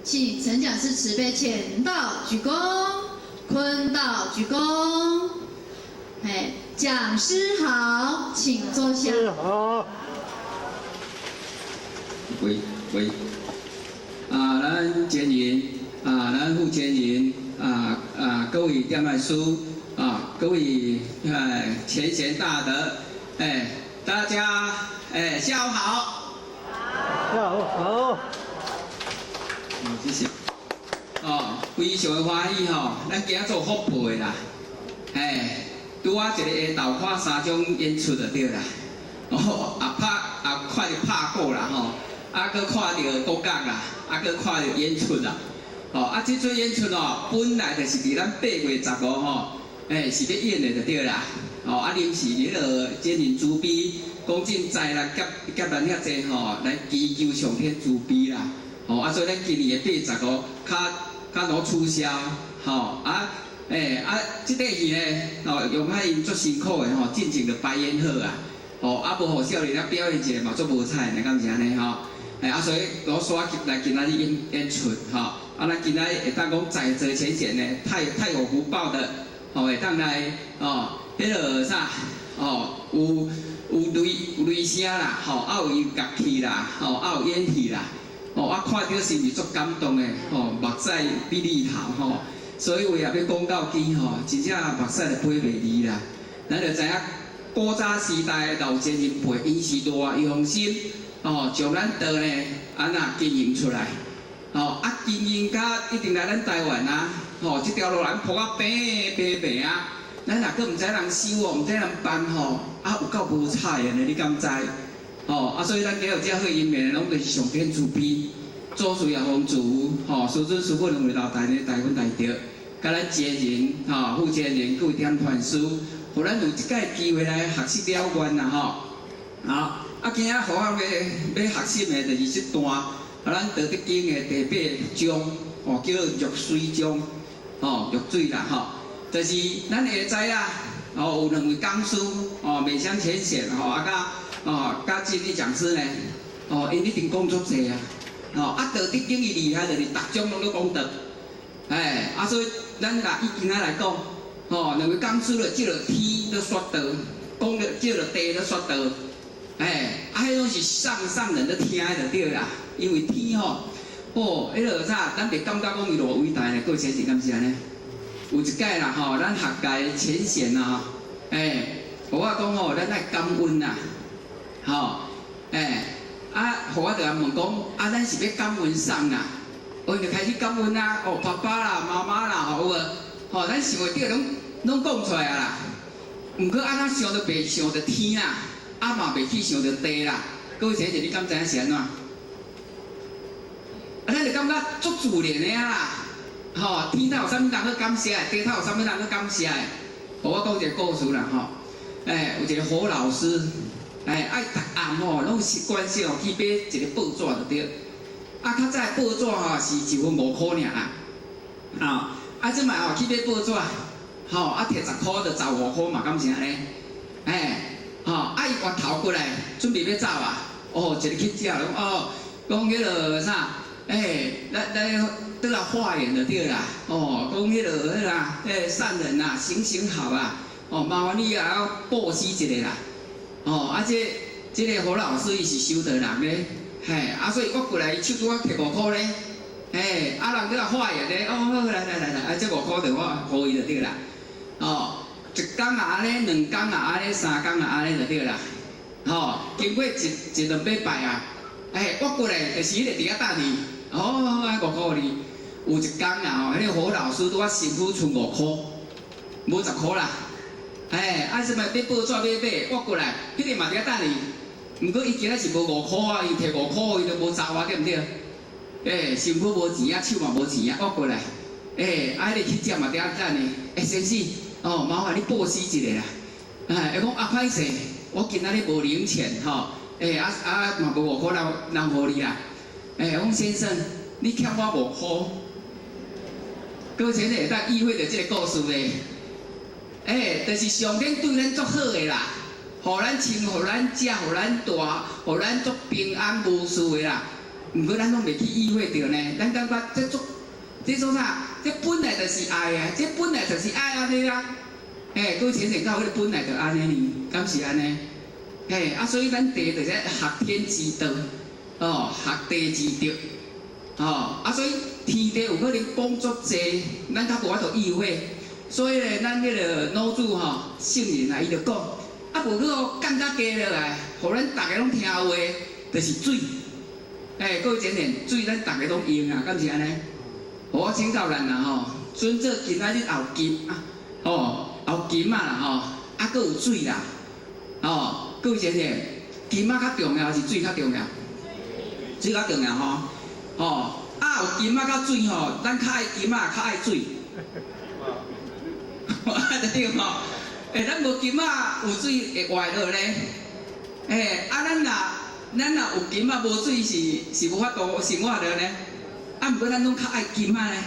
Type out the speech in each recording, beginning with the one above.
請陳講師慈悲前道鞠躬，坤道鞠躬。嘿，講師好，請坐下。好。喂喂，啊，咱前人啊，咱副前人啊啊，各位點來師啊，各位哎前賢大德，哎，大家哎下午好。下午好。哦，謝謝。哦，非常的歡喜吼，咱今仔做福報的啦，哎，拄仔一个下晝看三種演出就對啦。哦，啊拍啊看著拍鼓啦吼，啊閣看著國樂啦，啊閣看著演出啦。哦，啊這齣演出哦，本來就是佇咱8月15吼，欸是欲演的就對啦。哦，啊臨時彼个真人慈悲，講盡財力夾夾咱遐濟吼，來祈求上天慈悲啦。哦，啊所以咱今年的八月十五，較較攏取消，吼啊，欸啊，這塊戲呢，哦，用遐𪜶足辛苦的吼，進前就排演好啊。哦，啊無予少年仔表演一下嘛，足無彩的，敢是按呢吼？欸啊，所以攏煞來今仔日演演出吼，啊，咱今仔日會當講在座淺顯呢，太太有福報的，吼，會當來哦，彼个啥，哦，有有雷有雷聲啦，吼，啊有樂器啦，吼，啊有演戲啦，哦，啊看著是毋是足感動的，吼，目屎比裡頭吼，所以話也欲講到今吼，真正目屎就飛袂離啦，咱就知影。古早時代老前人輩，𪜶是偌用心，哦，將咱道呢，按怎經營出來，哦，啊經營甲一定來咱台灣啊，吼，這條路人鋪啊平平平啊，咱若閣毋知人修哦，毋知人辦吼，啊有夠無彩的呢，你敢知？吼，啊所以咱今有遮好姻緣，攏就是上天慈悲，祖師爺弘持，吼，師尊師父兩位老大呢，大恩大德，佮咱前人，吼，副前人各位點傳師。予咱有這擺機會來學習了願啦吼，啊，啊今仔予我欲學習的，就是這段啊，咱道德經的第八章，哦，叫做若水章，吼，若水啦吼，就是咱會知啦，哦，有兩位講師，哦，美香淺顯，吼，啊，佮哦，佮這位講師呢，哦，𪜶一定講足濟啊，哦，啊，道德經伊厲害就是逐種攏咧講道，哎，啊，所以咱若以今仔來講。吼，兩位講師咧，借著天咧說道，講著借著地咧說道，哎，啊，彼攏是上上人咧聽的就對啦。因為天吼，哦，彼个啥，咱袂感覺講伊偌偉大咧，各位先生敢是按呢？有一擺啦吼，咱學界淺顯啊，哎，予我講吼，咱愛感恩啦，吼，哎，啊，予我就共問講，啊，咱是欲感恩啥啦？我就開始感恩啊，哦，爸爸啦，媽媽啦，吼有無？吼，咱想會著攏攏講出來啊啦。毋過啊，咱想著袂想著天啦，啊嘛袂去想著地啦。各位先生，你敢知影是按怎？啊，咱就感覺足自然的啊啦。吼，天頭有啥物人去感謝的，地頭有啥物人去感謝的？予我講一個故事啦吼。欸，有一個何老師，欸，愛逐暗吼，攏習慣性吼去買一個報紙就對。啊，較早的報紙吼是一分五箍爾啦，啊。啊，這擺吼去買報紙，吼啊，摕十箍就15箍嘛，敢是按呢？欸，吼啊，伊回頭過來準備欲走啊，哦，一個乞食講哦，講彼个啥，欸，來來倒來化緣就對啦，哦，講彼个彼啦，欸，善人啊，行行好啊，哦，麻煩你啊，布施一下啦，哦，啊，這這个何老師伊是修道人咧，嘿，啊，所以我過來，伊手拄仔摕五箍咧。嘿，啊人閣來化緣咧，哦好，來來來來，啊這五箍就我予伊就對啦，哦，一工也按呢，兩工也按呢，三工也按呢就對啦，吼，經過一一兩禮拜啊，欸，我過來就是彼個佇遐等伊，哦，啊五箍予你，有一工啊吼，彼個何老師拄仔身軀賰五箍，無十箍啦，欸，啊啥物買報紙欲買，我過來，彼個嘛佇遐等伊，毋過伊今仔是無五箍啊，伊摕五箍伊就無走啊，對毋對？欸，身軀無錢啊，手嘛無錢啊，我過來，欸，啊，彼個乞食嘛佇遐等呢，欸，先生，哦，麻煩你布施一下啦，哎，伊講啊歹勢，我今仔日無零錢吼，欸，啊啊嘛無五箍留留予你啦，欸，我講先生，你欠我五箍，各位先生會當意會著這個故事袂？欸，就是上天對咱足好的啦，予咱穿，予咱食，予咱大，予咱足平安無事的啦。毋過咱攏袂去意會著呢，咱感覺這足，這做啥？這本來就是愛啊，這本來就是愛按呢啦。嘿，各位淺顯教彼個本來就按呢呢，敢是按呢？嘿，啊，所以咱地就是學天之道，哦，學地之德，哦，啊，所以天地有可能講足濟，咱較無法度意會。所以咧，咱彼个老祖吼聖人啊，伊就講，啊，無去予降較低落來，予咱逐个攏聽話，就是水。欸，各位淺顯，水咱逐个攏用啊，敢是按呢？予我請教咱啦吼，准做今仔日後金啊，吼，後金啊啦吼，啊，閣有水啦，吼，各位淺顯，金仔較重要還是水較重要？水較重要吼，吼，啊有金仔佮水吼，咱較愛金仔，較愛水。對吼，欸，咱無金仔有水會壞落咧。欸，啊，咱若有金仔無水是無法度生活著呢。啊，毋過咱攏較愛金仔咧，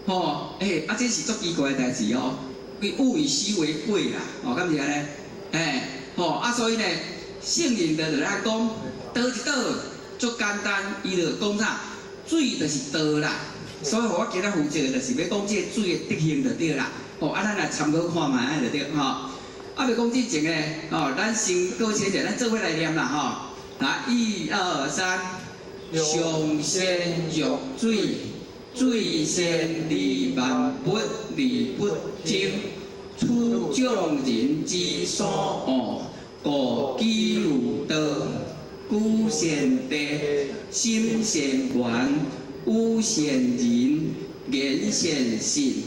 吼，欸，啊，這是足奇怪的代誌哦。物以稀為貴啦，吼，敢是按呢？欸，吼，啊，所以呢，聖人就來講，倒一倒足簡單，伊就講啥？水就是道啦。所以我今仔負責的就是欲講這個水的德行就對啦。吼，啊，咱來參考看覓就對，吼。啊，欲講之前呢，吼，咱先各位淺者，咱做伙來念啦，吼。來，一二三，上善若水，水善利萬物而不爭，處眾人之所惡，故幾有道。居善地，心善願，語善仁，言善信，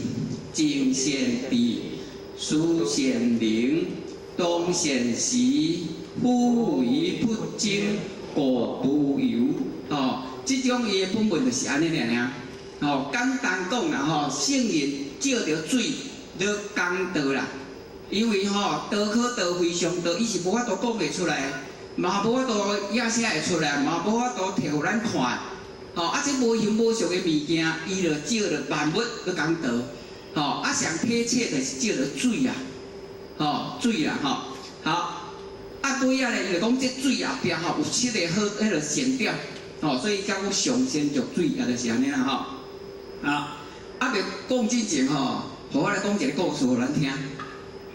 靜善治，思善能，當善時，夫唯不爭，故無尤。吼，這種伊的本文就是按呢爾爾。吼，簡單講啦，吼，聖人借著水咧講道啦，因為吼道可道非常道，伊是無法度講會出來，嘛無法度寫聲會出來，嘛無法度提予咱看。吼，啊，這無形無相的物件，伊就借著萬物咧講道。吼，啊，上貼切就是借著水啊，吼，水啊，吼，好，啊，尾仔咧，伊就講這水後壁吼有七个好彼个善點，吼，所以才講上善若水，也就是按呢啦，吼。啊，啊，欲講之前吼，予我來講一个故事予咱聽。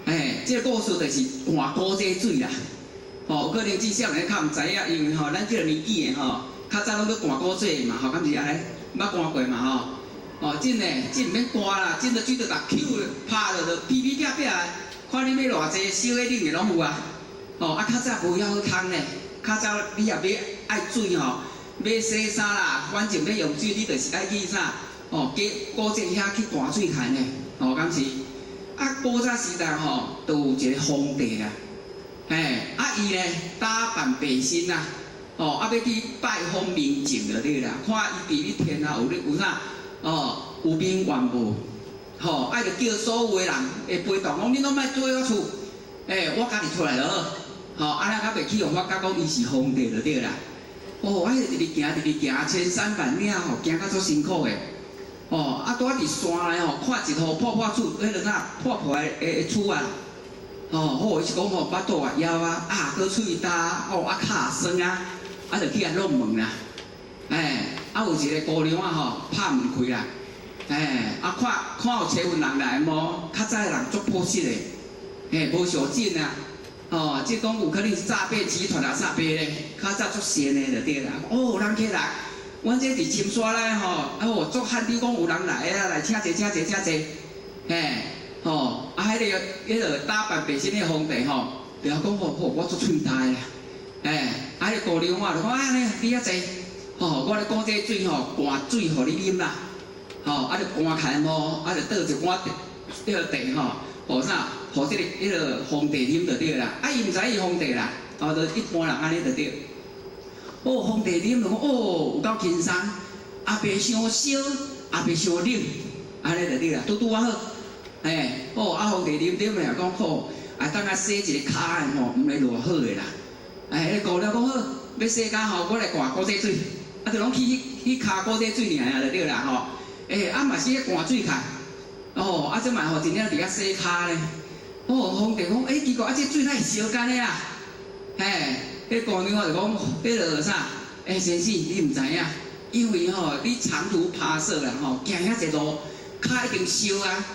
欸，這个故事就是灌古井水啦。吼，有可能這少年較毋知影，因為吼，咱這个年紀的吼，較早攏去灌古井嘛，吼，敢是按呢？捌灌過嘛，吼。哦，真的，這毋免灌啦，這個水就逐 Q 拍落就噼噼啪啪的，看你欲偌濟，燒的冷的攏有啊。哦，啊，較早無遐好通咧，較早你若欲愛水吼，欲洗衫啦，反正欲用水，你就是愛去啥？哦，去古井遐去灌水刣咧，哦，敢是？啊，古早時代吼，就有一个皇帝啦，嘿，啊，伊咧打扮白身啊，哦，啊，欲去拜訪明政就對啦，看伊佇咧天下有咧有啥？哦，有民怨無？吼，啊，就叫所有的人會陪同講，恁攏莫踮我厝，欸，我家己出來就好，吼，按呢較袂去予發覺講伊是皇帝就對啦。哦，啊，彼個直直行，直直行，千山萬嶺吼，行甲足辛苦的。哦，啊，拄仔佇山內吼，看一戶破破厝，彼个啥破破的厝啊。哦，好，伊是講吼，腹肚啊枵啊，啊，閣喙焦，哦，啊，跤酸啊，啊，就去共挵門啦。欸，啊，有一个姑娘啊吼，拍門開啦，欸，啊，看看有揣有人來無？較早的人足樸實的，嘿，無相信啊，哦，這講有可能是詐騙集團啊，啥白咧，較早足善的就對啦。哦，人客來，阮這佇深山內吼，哦，足罕見講有人來啊，來請坐請坐請坐，嘿，吼，啊，彼个打扮白身的皇帝吼，就講吼，吼，我足喙焦的啦，欸，啊，彼个姑娘啊，就講啊，你遐坐。吼，我咧講這水吼，灌水予你啉啦，吼，啊就灌開無，啊就倒一碗彼个茶吼，予啥，予這个彼个皇帝啉就對啦。啊，伊毋知伊皇帝啦，哦，就一般人按呢就對。哦，皇帝啉就講，哦，有夠輕鬆，也袂傷燒，也袂傷冷，按呢就對啦，拄拄仔好。欸，哦，啊皇帝啉啉咧講好，啊等下洗一个跤的吼，毋會偌好的啦。欸，彼个姑娘講好，欲洗跤吼，我來灌古井水。啊，就攏去去跤古井水爾啊，就對啦吼。欸，啊嘛是咧灌水刣，哦，啊這擺吼真正佇遐洗跤咧。哦，皇帝講，欸，奇怪，啊這水哪會燒干的啊？嘿，彼姑娘就講，彼个啥，欸，先生，你毋知影，因為吼，你長途跋涉啦吼，行遐濟路，跤一定燒啊。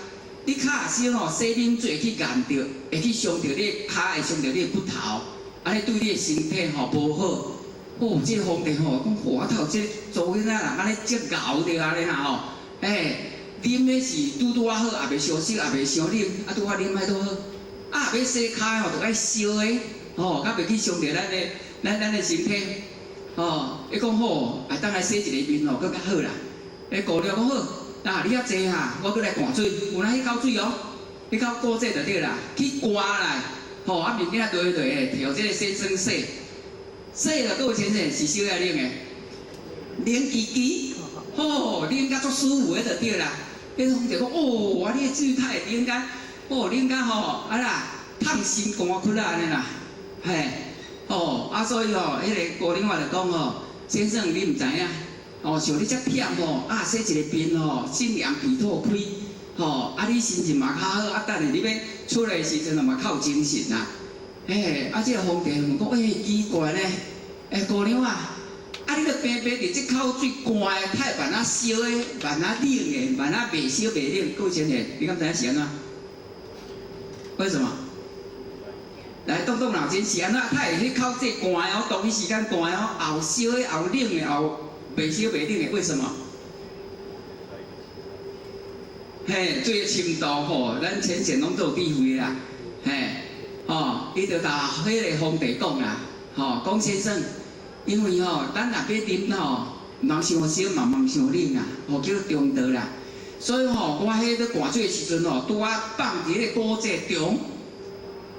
你跤若燒吼，洗冷水會去焐著，會去傷著你的跤，會傷著你的骨頭，按呢對你的身體吼無好。哦，這個皇帝吼講，哇，頭這查某囡仔人按呢遮𠢕著按呢啦吼，欸，啉的是拄拄仔好，也袂傷燒，也袂傷冷，啊拄仔啉彼拄好。啊，欲洗跤吼，著愛燒的，吼，較袂去傷著咱的身體。吼，伊講好，會當來洗一个面吼，閣較好啦。彼姑娘講好，啊，你遐濟哈，我閣來灌水，有哪彼口水哦，彼口古井就對啦，去灌來，吼，啊面仔落落的，摕予這个先生洗，洗了閣有先生是燒抑冷的，冷吱吱，吼，冷甲足舒服的就對啦。彼個皇帝講，哦，啊，你的水較會冷甲，哦，冷甲吼，啊啦，燙心肝窟啊按呢啦，嘿，哦，啊所以吼，彼个姑娘仔就講吼，先生你毋知影，哦，像你遮忝吼，啊洗一个面吼，心涼鼻透開，吼，啊你心情嘛較好，啊等下你欲出來的時陣嘛較有精神啦。嘿，啊這个皇帝問講，欸，奇怪呢，欸，姑娘啊，啊你著平平佇這口水寒的，較會慢仔燒的，慢仔冷的，慢仔袂燒袂冷，閣有前提，你敢知影是按怎？為什麼？來動動腦筋，是按怎？較會彼口這寒的哦，同一時間寒的哦，又燒的，又冷的，又袂燒袂冷的，為什麼？嘿，水的深度吼，咱淺顯攏做有智慧啦，嘿，吼，伊就共彼个皇帝講啦，吼，講先生，因為吼，咱若欲啉吼，毋通傷燒嘛，毋通傷冷啊，吼，叫中道啦。所以吼，我彼咧灌水的時陣吼，拄仔放佇彼个古井中，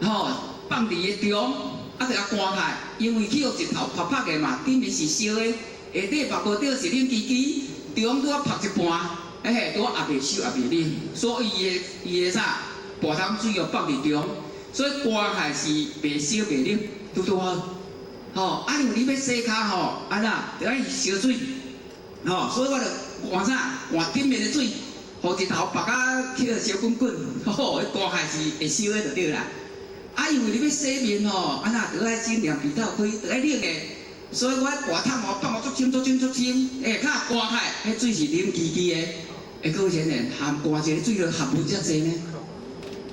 吼，放佇伊中，啊，就共灌開，因為去予日頭曝曝的嘛，頂面是燒的，下底曝無著是冷吱吱，中拄仔曝一半，欸，拄仔也袂燒也袂冷，所以伊的啥，撥桶水哦放佇中，所以灌開是袂燒袂冷，拄拄好。吼，啊，因為你欲洗跤吼，按怎，著愛燒水，吼，所以我就灌啥，灌頂面的水，予日頭曝甲起來燒滾滾，吼，彼灌開是會燒的就對啦。啊，因為你欲洗面吼，按怎，著愛心涼鼻透開，著愛冷的，所以我撥桶吼放予足深足深足深，欸，較灌開，彼水是冷吱吱的，欸，閣有啥呢？含灌一个水落學問遮濟呢？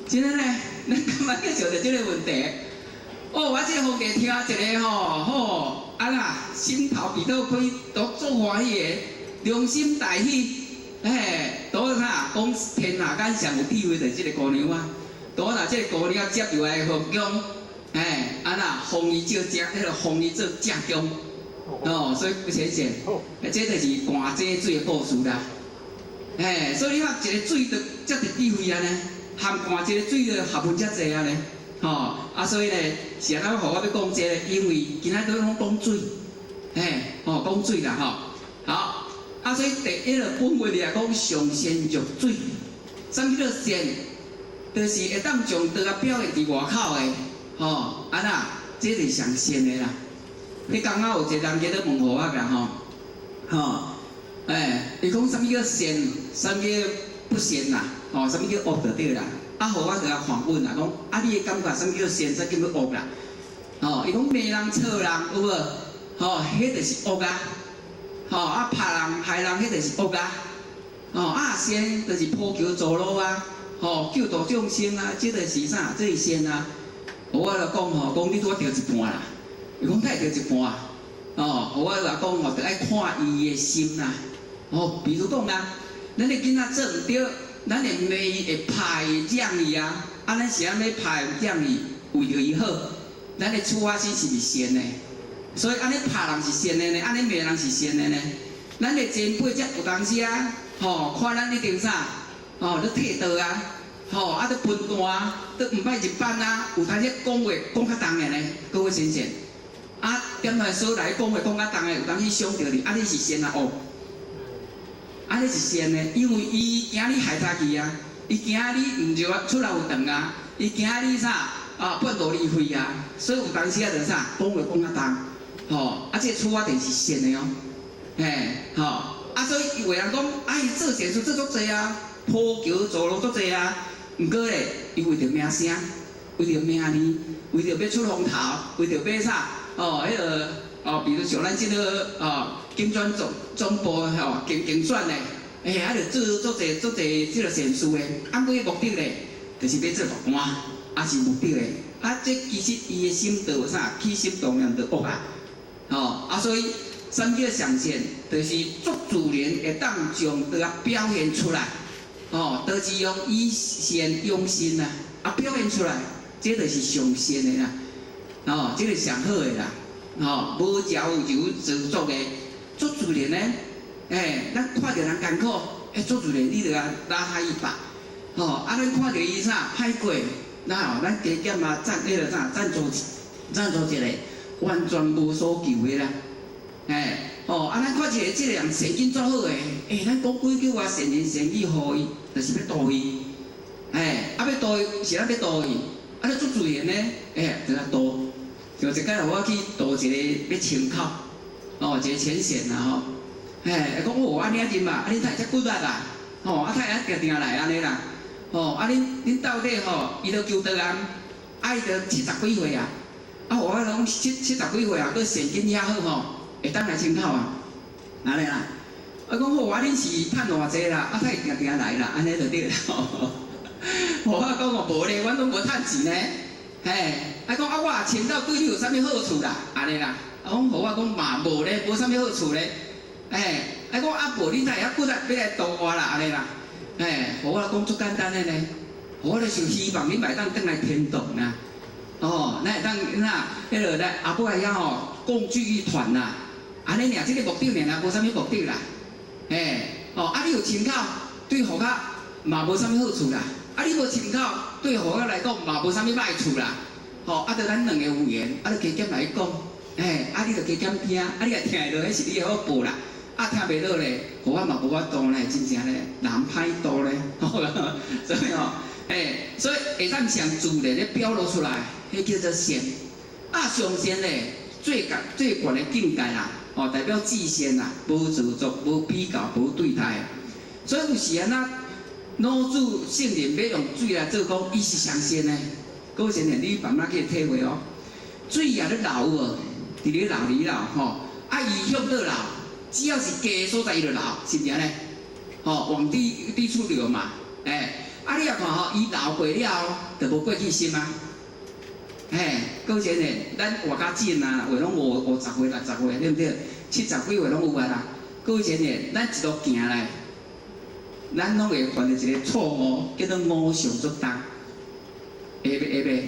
真的呢，咱感覺去想著這個問題。哦，我這個皇帝聽一个吼，吼，啊啦，心頭鼻頭開，都足歡喜的，良心大喜，嘿，都啥講天下間上有智慧就是這個姑娘啊，都若這個姑娘接入來皇宮，嘿，啊啦，封伊做正，彼个封伊做正宮，哦，所以淺顯，這就是灌井水的故事啦。嘿，所以你看一个水就遮濟智慧按呢，含灌一个水就學問遮濟按呢。吼，啊，所以咧，是按怎予我欲講這个？因為今仔日攏講水，嘿，吼，講水啦，吼，好，啊，所以第一个本位來講，上善若水，啥物叫做善？就是會當將道仔表現佇外口的，吼，按怎，這就是上善的啦。彼工仔有一個人記得問予我啦，吼，吼，欸，伊講啥物叫善，啥物叫不善啦，吼，啥物叫惡就對啦。啊，予我就共反問啦，講啊，你的感覺啥物叫善，啥物叫惡啦？吼，伊講罵人、笑人，有無？吼，彼就是惡啊！吼，啊拍人、害人，彼就是惡啊！吼，啊善就是鋪橋造路啊，吼，救度眾生啊，這就是啥？這是善啊！我就講吼，講你拄仔著一半啦。伊講哪會著一半？哦，我就講吼，著愛看伊的心啦。哦，比如講啊，咱的囡仔做毋著。咱會罵伊，會拍伊、責伊啊！啊，咱是按呢拍伊、責伊，為著伊好，咱的出發心是毋是善的？所以按呢拍人是善的呢，按呢罵人是善的呢。咱的前輩才有當時啊，吼，看咱一定啥，吼，咧退道啊，吼，啊，咧分段啊，都毋愛入班啊，有當時講話講較重的呢，各位先生，啊，點來說來講話講較重的，有當時傷著你，啊，你是善抑惡？按呢是善的，因為伊驚你害他去啊，伊驚你毋就出來有長啊，伊驚你啥啊半途而廢啊，所以有當時啊就啥講話講較重，吼，啊這個出發點是善的哦，嘿，吼，啊所以有的人講，啊伊做善事做足濟啊，鋪橋造路足濟啊，毋過咧，伊為著名聲，為著名利，為著欲出風頭，為著欲啥，哦，彼個。哦，比如像咱這个哦，金磚總部吼，競選的，欸，啊，就做做濟做濟這个善事的，啊，每个目的咧，就是欲做大官，也是目的的。啊，這其實伊的心就有啥？起心動念就惡啊，吼啊，所以啥物叫上善？就是足自然會當將道仔表現出來，吼，道之用以善養心啊，啊表現出來，這就是上善的啦，吼，這個上好的啦，吼，無矯揉造作的，足自然呢，欸，咱看著人艱苦，欸，足自然你就共拉他一把，吼，啊，咱看著伊啥歹過。那吼，咱加減啊，贊彼个啥贊助贊助一個，完全無所求的啦。欸，哦，啊，咱看一個這个人善根足好的，欸，咱講幾句話善言善語予伊，就是欲度伊。欸，啊，欲度伊是咱欲度伊，啊，你足自然呢，欸，就來度。像一擺我去度一个欲清口，哦，一个淺顯啦吼。欸，講哦，按呢仔啉啊，啊，恁哪會遮骨力啊？吼，啊，哪會遮定定來按呢啦？吼，啊，恁到底吼，伊都求道啊，啊，伊都七十幾歲啊，啊，我講七十幾歲啊，閣善根遐好吼，會當來清口啊，按呢啦？啊，講好啊，恁是趁偌濟啦？啊，哪會定定來啦，按呢就對啦。我講哦，無咧，阮攏無趁錢呢。嘿，啊講啊，我若清口對你有啥物好處啦？按呢啦？啊，講好我講嘛無咧，無啥物好處咧。嘿，啊講啊無，你哪會遐骨力欲來度我啦？按呢啦？嘿，我講足簡單的呢，我就是希望你嘛會當轉來天堂啦，哦，咱會當那彼个來後尾遐吼共聚一團啦，按呢爾，這个目的爾啦，無啥物目的啦，嘿，哦，啊你有清口，對佛較嘛無啥物好處啦，啊你無清口，對佛較來講嘛無啥物歹處啦，吼，啊，著咱兩個有緣，啊，著加減來講，嘿，啊你著加減聽，啊你若聽會落，彼是你的福報啦。啊，聽袂落咧，予我嘛無法度咧，真正咧，人歹度咧，所以吼，欸，所以會當上自然咧表露出來，彼叫做善。啊，上善咧，最高最懸的境界啦，哦，代表至善啦，無造作、無比較、無對待。所以有時按怎，老子聖人欲用水來做講，伊是上善的。各位先生，你慢慢去體會哦。水也咧流無，佇咧流裡流吼，啊，伊向佗流？只要是低所在，伊就流，是毋是按呢？吼，往低處流嘛，欸，啊，你若看吼，伊流過了後，就無過去心啊。嘿，各位先生，咱活較盡啊，有攏五十歲、60歲，對毋對？70幾歲攏有啊啦。各位先生，咱一路行來，咱攏會犯著一個錯誤，叫做我相續重。會袂會袂？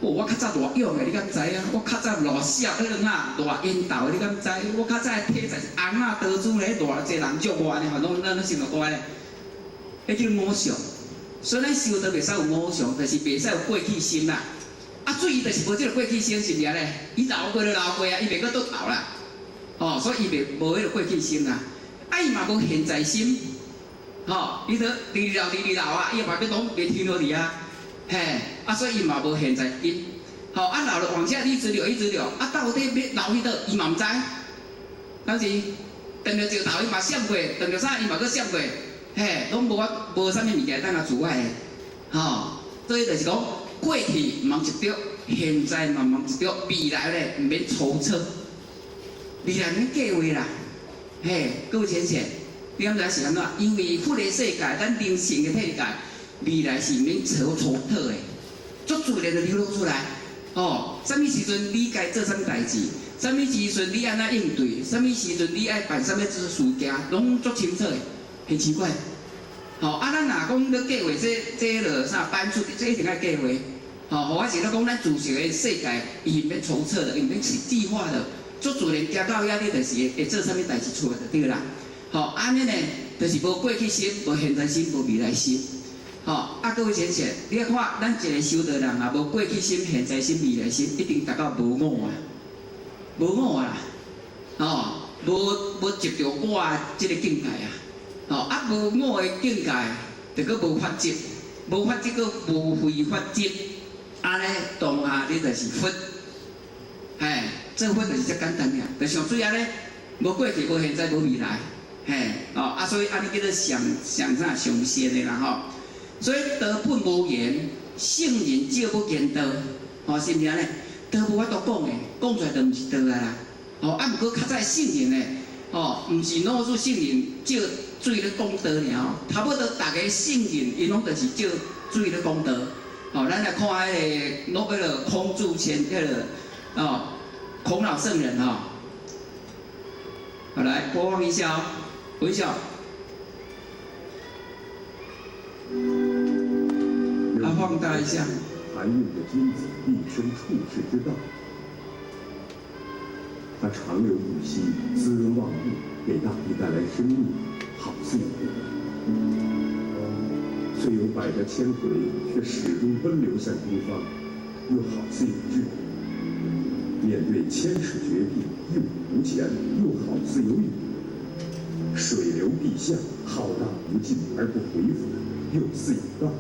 哦，我較早偌勇的，你敢知影？我較早偌痟，彼個哪偌緣投的，你敢知？我較早體材是紅仔多姿咧，偌濟人祝我按呢吼，攏咱攏心內歌咧。彼叫我相，所以咱修道袂使有我相，就是袂使有過去心啦。啊，水伊就是無這個過去心，是毋是咧？伊流過就流過啊，伊袂閣倒頭啦。哦，所以伊袂無彼个過去心啦。啊，伊嘛無現在心，吼，伊就直直流直直流啊，伊嘛欲擋袂停落去啊。嘿，啊，所以伊嘛無現在心，吼，啊，流了往下一直流，一直流，啊，到底欲流去佗，伊嘛毋知。當時撞著石頭，伊嘛閃過；撞著啥，伊嘛閣閃過。嘿，攏無法無啥物物件當共阻礙的，吼。所以就是講，過去毋通執著，現在嘛毋通執著，未來咧毋免籌測，未來免計劃啦。嘿，各位淺顯，你敢知是按怎？因為佛的世界，咱靈性的世界。未來是免籌測的，足自然就流露出來。哦，啥物時陣你該做啥物代誌？啥物時陣你按怎應對？啥物時陣你愛辦啥物事件，攏足清楚的，很奇怪。吼，啊，咱若講欲計劃這這落啥班出，這一定愛計劃。吼，我是咧講咱自性的世界，伊毋免籌測的，伊毋免計劃的，足自然行到遐，你就是會做啥物代誌出來就對啦。吼，按呢呢，就是無過去心，無現在心，無未來心。吼，啊，各位淺顯，你看，咱一个修道人啊，無過去心、現在心、未來心，一定達到無我啊，無我啊啦，吼，無執著我的這个境界啊，吼，啊，無我的境界，就閣無法執，無法執閣無非法執，按呢當下你就是佛，嘿，做佛就是遮簡單爾，就像水按呢，無過去、無現在、無未來，嘿，哦，啊，所以按呢叫做上上啥上善的啦吼。所以道本無言，聖人少不言道，吼，是毋是按呢？道無法度講的，講出來就毋是道啊啦。吼，啊，毋過較早聖人呢，吼，毋是老子聖人借水咧講道爾吼，差不多逐个聖人𪜶攏就是借水咧講道。吼，咱來看彼个，彼个孔子前彼个，哦，孔老聖人吼。好，來播放一下哦，微笑。啊，放大一下。含蘊着君子立身處世之道，它長流不息，滋潤萬物，給大地帶來生命，好似有德。雖有百折千回，卻始終奔流向東方，又好似有智。面對千尺絕壁，一往無前，又好似有勇。水流必向，浩大無盡而不回復，又似有道。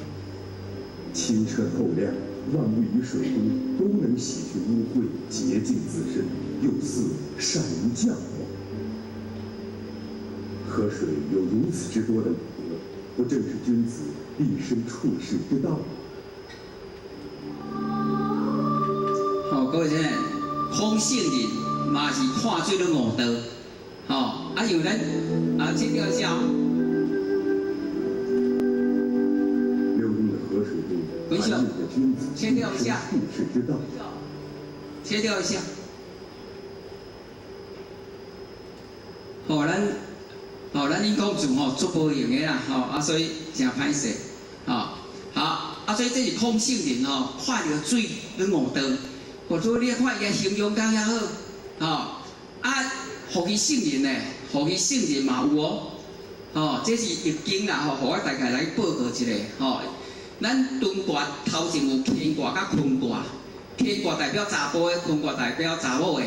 清澈透亮，萬物於水中都能洗去污穢，潔淨自身，又似善於教化。河水有如此之多的美德，不正是君子立身處世之道嗎？好，各位親，孔聖人嘛是看水咧悟道，吼，啊，因為咱啊，切掉一下。流動的河水中含蘊着君子切掉一下。處世之道。切掉一下。吼，咱，吼，咱音控組吼足無閒的啦，吼，啊，所以誠歹勢，吼，好，啊，所以這是孔聖人吼，看著水咧悟道，或者你看伊形容講遐好，吼，啊，予伊聖人呢，予伊聖人嘛有哦，吼，這是易經啦，吼，予我大概來報告一下，吼，咱屯卦頭前有乾卦佮坤卦，乾卦代表查甫的，坤卦代表查某的，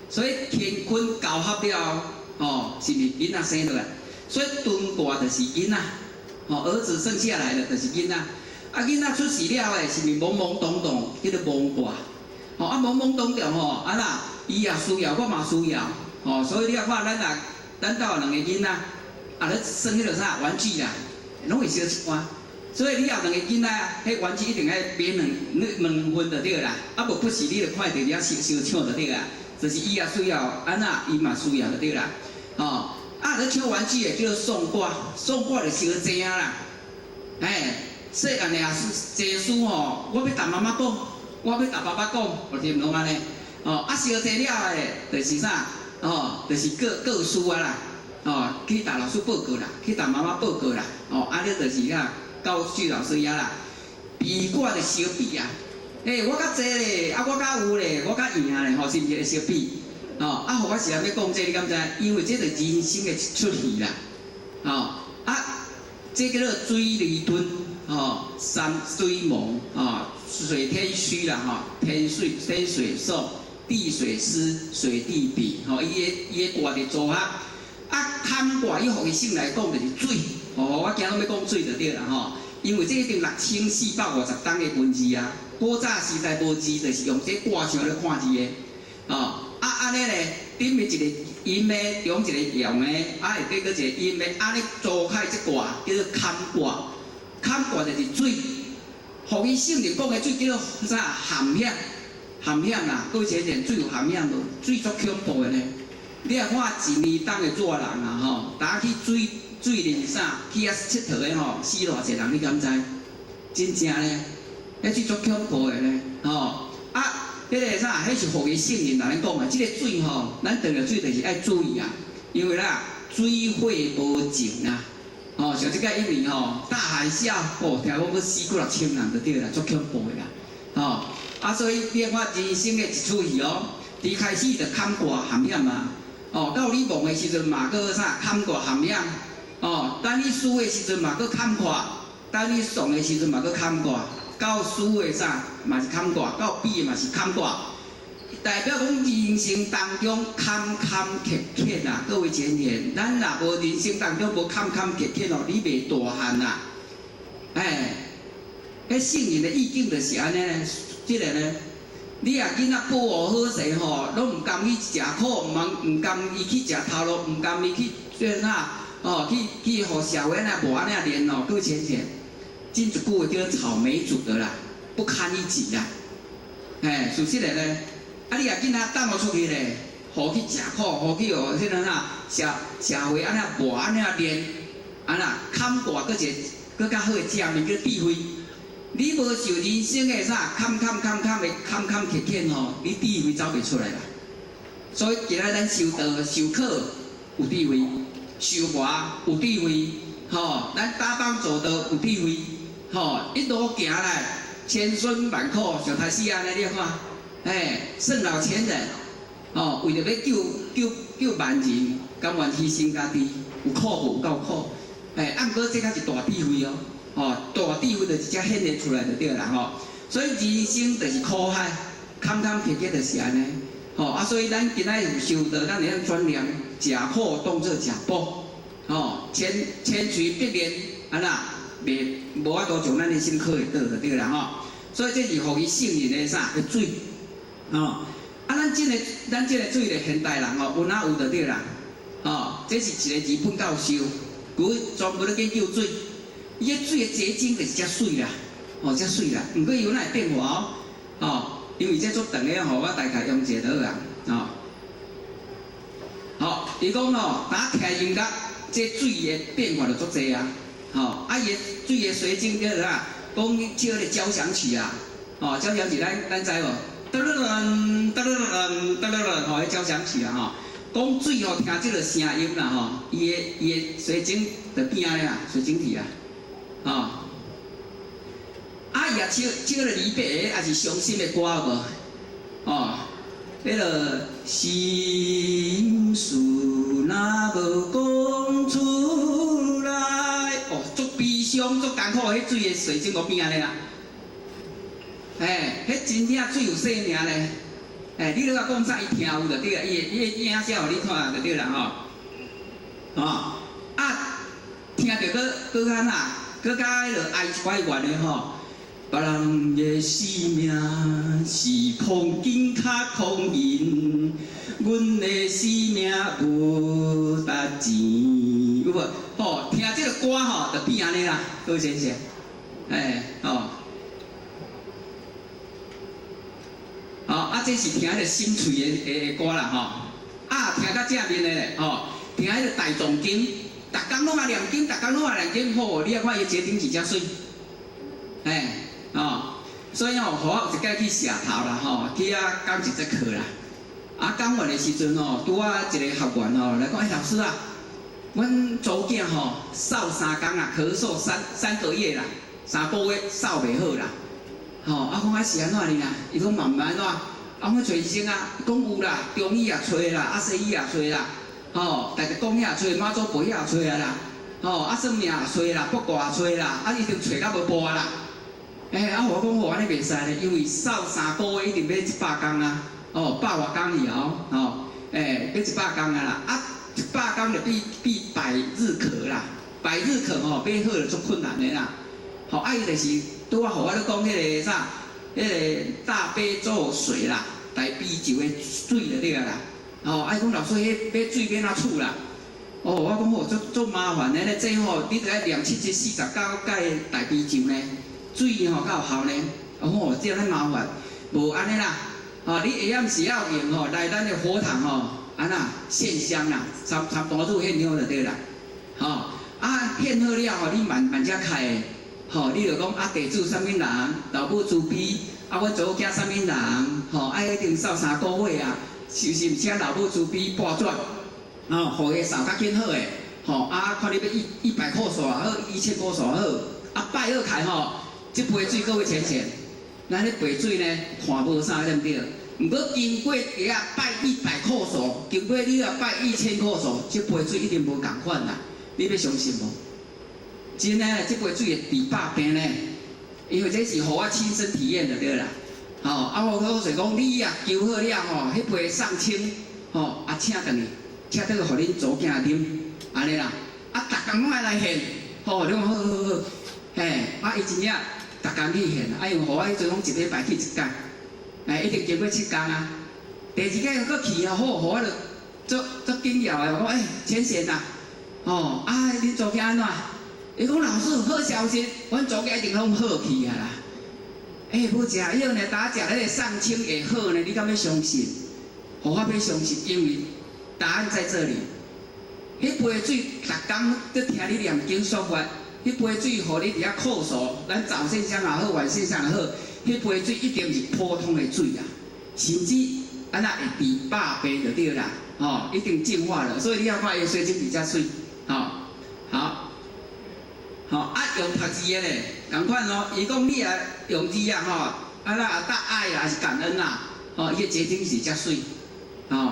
所以乾坤交合了後，吼，是毋是囡仔生落來？所以屯卦就是囡仔，吼，兒子生下來了就是囡仔，啊，囡仔出世了的，是毋是懵懵懂懂，叫做懵卦？吼，啊，懵懵懂懂吼，啊啦，伊也需要，我嘛需要，吼，所以你看咱若咱兜有兩個囡仔，啊，咧耍彼个啥玩具啦，攏會相搶。所以你有兩個囡仔，彼玩具一定愛買兩兩份就對啦，啊無不是你就看著遐相相搶就對啦，就是伊也需要，按怎伊嘛需要就對啦，吼，啊，咧搶玩具的叫做送卦，送卦就相爭啦，哎，細漢的也是爭輸吼，我欲共媽媽講，我欲共爸爸講，我聽攏按呢，哦，啊相爭了的，就是啥，哦，就是告告訴啊啦，哦，去共老師報告啦，去共媽媽報告啦，哦，啊你就是遐教訓老師遐啦，比卦就相比啊，欸，我較濟咧，啊我較有咧，我較贏咧，吼，是毋是會相比？哦，啊，予我是按欲講這個，你敢知？因為這就是人生的一齣戲啦，哦，啊，這叫做水離遁，吼，三水蒙，哦，水天虛啦，吼，天水天水訟，地水師，水地比，吼，伊的卦的組合，啊，坎卦伊予伊性來講就是水，哦，我今仔欲講水就對啦，吼，因為這一定6450冬的文字啊，古早時代無字，就是用這卦象來看字的，哦，啊按呢咧，頂面一個陰的，中一個陽的，啊下底閣一個陰的，按呢組開這卦叫做坎卦，坎卦就是水，予伊聖人講的水叫做啥？含險，含險啦，各位淺淺，水有含險無？水足恐怖的呢。你若看一年冬的熱人啊，吼，逐去水水淋啥，去遐𨑨迌的吼，死偌濟人，你敢知？真正呢，彼水足恐怖的呢，吼，啊，彼个啥，彼是予伊聖人來講啊，這個水吼，咱著著水就是愛注意啊，因為啦，水火無情啊，吼，像這個一年吼，大海嘯，哦，聽講欲死幾若千人就對啦，足恐怖的啦，吼，啊，所以你看人生的一齣戲哦，佇開始就坎卦含險啊，哦，到你亡的時陣嘛，閣啥坎卦含險，哦，等你輸的時陣嘛，閣坎卦，等你喪的時陣嘛，閣坎卦，到輸的啥嘛是坎卦，到比的嘛是坎卦，代表講人生當中坎坎坷坷啊，各位淺淺，咱若無人生當中無坎坎坷坷哦，你袂大漢啊，哎，彼聖人的意境就是按呢，這個呢，你若囡仔保護好勢吼，攏毋甘去食苦，毋甘伊去食頭路，毋甘伊去做啥，哦，去予社會按呢無按呢練哦，各位淺淺，真一句話叫做草莓族的啦，不堪一擊啦，哎，事實的呢，啊你若囡仔放予出去咧，予去食苦，予去予彼个啥社社會按呢磨按呢練，按呢坎過閣一個閣較好的食物叫智慧。你無受人生的啥坎坎坎坎的坎坎坷坷吼，你智慧走袂出來啦。所以今仔咱修道受苦有智慧，受磨有智慧，吼，咱打枋做道有智慧，吼，一路行來千辛萬苦，像頭先按呢，你看，嘿，聖老前人，吼，為著欲救救救萬人，甘願犧牲家己，有苦無？有夠苦，嘿，啊，毋過這才是大智慧哦，吼，大智慧就是遮顯現出來就對啦，吼。所以人生就是苦海，坎坎坷坷就是按呢，吼啊，所以咱今仔有修道，咱會當轉念，食苦當做食補，吼，千千錘百煉，按怎袂無法度將咱的心剾會倒就對啦，吼。所以這是予伊聖人的啥的水，吼。啊，咱這個水咧，現代人吼，有哪有就對啦，吼。這是一個日本教授，佢專門咧研究水，伊個水的結晶就是遮水啦，吼，遮水啦。毋過伊有哪會變化哦，吼，因為這足長的吼，我大概用一下就好啊，吼。吼，伊講吼，打聽音樂，這水的變化就足濟啊，吼，啊，伊的水的水晶叫做啥？講唱彼個交響曲啊，吼，交響曲咱知無？噔噔噔噔噔噔噔噔，吼，彼交響曲啊，吼，講水吼聽這個聲音啦，吼，伊的水晶就變按呢啦，水晶體啊，吼。啊，伊也唱唱個離別的，也是傷心的歌無？哦，彼個心事若無講出來，哦，足悲傷、足艱苦，彼水的水晶閣變按呢啦。嘿，彼真正水有生命咧。哎，你若講啥，伊聽有就對啦，伊的影像予你看就對啦吼。哦，啊，聽著閣閣較哪，閣較彼落哀一寡願的吼。別人的生命是空金較空銀，阮的生命無值錢，有無？吼，聽這個歌吼，就變按呢啦，好先生，哎，吼。吼，啊，這是聽彼個心碎的歌啦，吼。啊，聽較正面的咧，吼，聽彼個大藏經，逐工攏愛念經，逐工攏愛念經，吼，你啊看伊結晶是遮媠，哎。哦，所以吼，予我有一擺去社頭啦，吼，去遐講一節課啦。啊，講完的時陣吼，拄仔一個學員吼來講，欸，老師啊，阮查某囝吼嗽3工啊，咳嗽三個月啦，3個月嗽袂好啦。吼，啊，講啊是按怎呢啦？伊講嘛毋按怎，啊，我揣醫生啊，講有啦，中醫也揣啦，啊西醫也揣啦，吼，逐個講遐揣，媽祖婆遐也揣啊啦，吼，啊算命也揣啦，卜卦也揣啦，啊一定揣到無步啊啦。欸，啊，我講吼，按呢袂使咧，因為嗽3個月一定欲100工啊，哦，百外工去哦，吼，欸，欲100工啊啦，啊，100工就變變百日咳啦，百日咳吼，欲好就足困難的啦，吼，啊，伊就是拄仔予我咧講彼個啥，彼個大悲咒水啦，大悲咒的水就對啊啦，吼，啊，伊講老師，彼水欲按怎處啦？哦，我講吼，足足麻煩的咧，這吼，你著愛念7七49擺大悲咒呢。水吼較有效呢，哦，這樣麻煩，無按呢啦，吼，你下暗時要用吼，來咱的佛堂吼，按怎獻香啦，參參大主獻香就對啦，吼，啊獻好了吼，你慢慢才開的，吼，你就講啊地主啥物人，老母慈悲，啊阮查某囝啥物人，吼，啊一定嗽3個月啊，是毋是請老母慈悲撥轉，吼，予伊嗽較緊好的，吼，啊看你欲一百箍數也好，1000箍數也好，啊拜好開吼。這杯水閣會淺淺，咱彼杯水呢看無啥對毋對？毋過經過佇遐拜100箍數，經過你若拜1000箍數，這杯水一定無仝款啦。你欲相信無？真的，這杯水會治百病呢。因為這是予我親身體驗就對啦。吼，啊我閣說講，你啊求好了吼，彼杯送清吼，啊請轉去，請轉去予恁查某囝啉，按呢啦。啊，逐工攏愛來獻，吼，你講好好好，嘿，啊伊真正。逐工去獻，啊，因為予我彼陣攏一禮拜去一工，哎，一定經過7工啊。第二擺閣去啊，好，予我就足足緊要的，我講欸，淺顯啊，吼，啊，恁查某囝按怎？伊講老師好消息，阮查某囝一定攏好去啊啦。欸，無食藥呢，打食彼個送清會好呢，你敢欲相信？予我欲相信，因為答案在這裡。彼杯水，逐工佇聽你念經說法，彼杯水予你佇遐叩首，咱早線香也好，晚線香也好，彼杯水一定毋是普通的水啊，甚至按怎會治百病就對啦，吼，一定淨化了。所以你要看伊水晶比較水，吼，好，吼啊用讀字的咧，仝款哦。伊講你啊用字啊，吼，啊那啊搭愛啊，還是感恩啊，吼，伊的結晶是遮水，吼，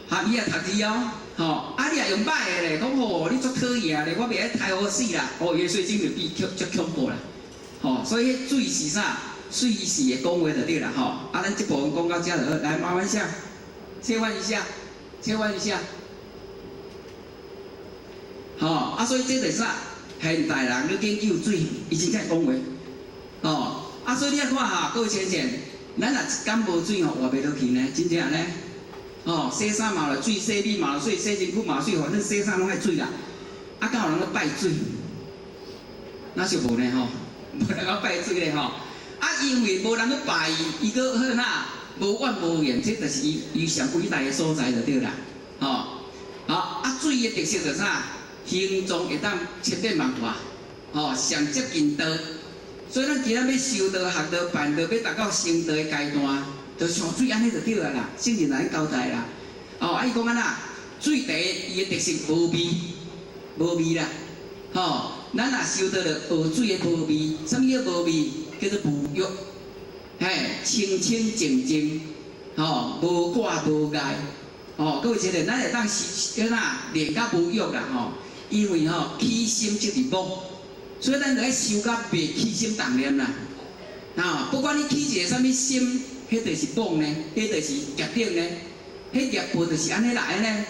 好，你也讀字哦。吼，啊！你若用歹的咧，講吼，你足討厭咧，我袂愛刣予死啦！哦，伊的水晶就變足恐怖啦！吼，所以彼水是啥？水是會講話就對啦！吼，啊，咱這部分講到遮就好，來麻煩一下，切換一下，切換一下。吼，啊，所以這就是啥？現代人咧研究水，伊真正講話。吼，啊，所以你愛看哈，各位淺淺，咱若一工無水吼，活袂落去呢，真正呢。哦，洗衫嘛著水，洗米嘛著水，洗身軀嘛水，反正洗啥攏愛水啦。啊，敢有人咧拜水？那是無呢吼，無人咧拜水咧吼。啊，因為無人去拜伊，伊閣好哪？無怨無怨，這就是伊伊上偉大的所在就對啦。吼，好，啊，水的特色就是啥？形狀會當千變萬化，吼，上接近道。所以咱今仔欲修道、學道、辦道，欲達到成道的階段，就像水按呢就對啊啦，聖人來交代啦。哦，啊伊講按怎？水第一，伊的特色無味，無味啦。吼，咱若修道著學水的無味，啥物叫無味？叫做無欲，嘿，清清淨淨，吼，無掛無礙。吼，閣有一個，咱會當是叫哪練甲無欲啦，吼。因為吼起心即是妄，所以咱著愛修甲袂起心動念啦。啊，不管你起一個啥物心，彼就是妄呢，彼就是業頂呢，彼業報就是按呢來的呢。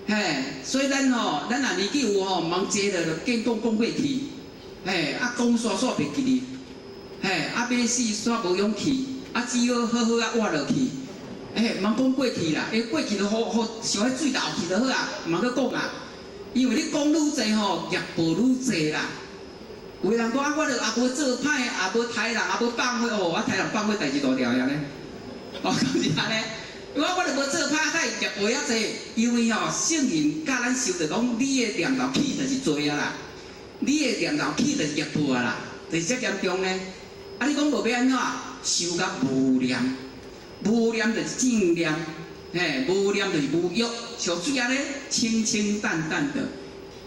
嘿，所以咱吼，咱若年紀有吼，毋通坐落就見講講過去，嘿，啊講煞煞袂記得，嘿，啊欲死煞無勇氣，啊只好好好啊活落去，嘿，毋通講過去啦，因為過去就予予像彼水流去就好啊，毋通閣講啊，因為你講愈濟吼，業報愈濟啦。有的人講啊，我著也無做歹，也無刣人，也無放火，哦，我刣人放火代誌大條呀呢，哦，敢是按呢？我著無做歹，才會業報遐濟，因為吼聖人教咱修就講，你的念頭起就是罪啊啦，你的念頭起就是業報啊啦，就是遮嚴重呢。啊，你講無欲按怎？修甲無念，無念就是正念，嘿，無念就是無欲，像水按呢，清清淡淡的，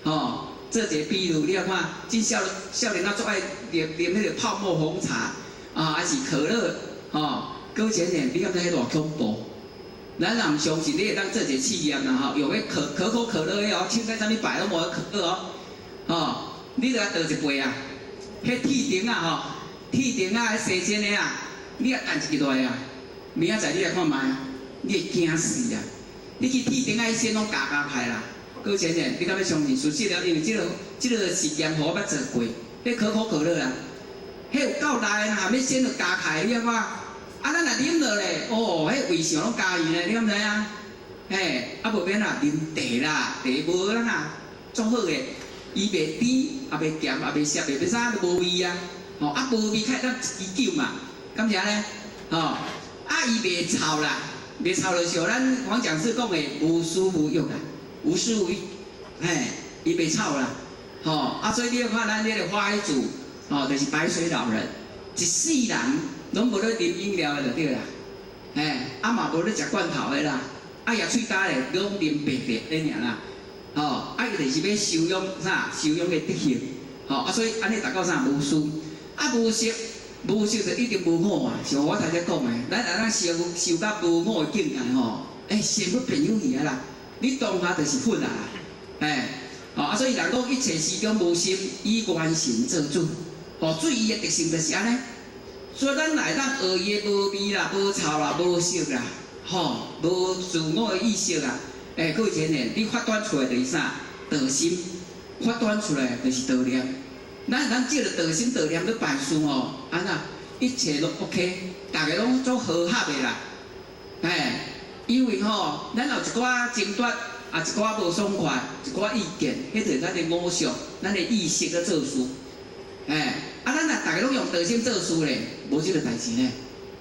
吼。做一個比喻，你來看，這少少年仔足愛啉啉彼個泡沫紅茶，啊，還是可樂，吼，閣前呢，你感覺彼偌恐怖？咱若毋相信，你會當做一個試驗啦，吼，用彼可可口可樂彼哦，凊彩啥物牌攏無可樂哦，吼，你著愛倒一杯啊，彼鐵燈啊，吼，鐵燈啊，彼細尖的啊，你啊按一支落來啊，明仔載你來看覓啊，你會驚死啊！你去鐵燈仔彼線攏加加開啦。閣前呢，你敢欲相信？事實了，因為這個實驗予我捌做過，彼可口可樂啊，彼有夠大的，含彼線都加開，你感覺？啊，咱若啉落咧，哦，彼胃腸攏加伊呢，你敢知影？嘿，啊無免啦，啉茶啦，茶無啦，足好的，伊袂甜，也袂鹹，也袂澀，袂啥，都無味啊。吼，啊無味較會當持久嘛，敢是按呢？吼，啊伊袂臭啦，袂臭就像咱黃講師講的無私無欲啦。無私無欲，嘿，伊袂臭啦，吼，啊，所以你要看咱這個法語組，吼，就是白水老人，一世人攏無咧啉飲料的就對啦，嘿，啊嘛無咧食罐頭的啦，啊也喙焦咧，攏啉白茶恁爾啦，吼，啊伊就是欲修養啥？修養的德行，吼，啊所以按呢達到啥？無私，啊無色，無色就一定無我啊，像我頭才講的，咱若咱修修到無我的境界吼，欸，心閣變有去啊啦。你當下就是佛啊，嘿，哦啊，所以人講一切時中無心，以元神做主，哦，水伊的特性就是按呢，所以咱來當學伊的無味啦、無臭啦、無色啦，吼，無自我的意識啦，欸，閣有一個呢，你發展出來就是啥？道心，發展出來就是道念。咱藉著道心道念去辦事吼，按怎？一切攏 OK，逐家攏足和合的啦，嘿。因為吼，咱有一寡爭端，啊一寡無爽快，一寡意見，彼就是咱的我相，咱的意識咧做事。嘿，啊，咱若逐家攏用道心做事咧，無這個代誌呢。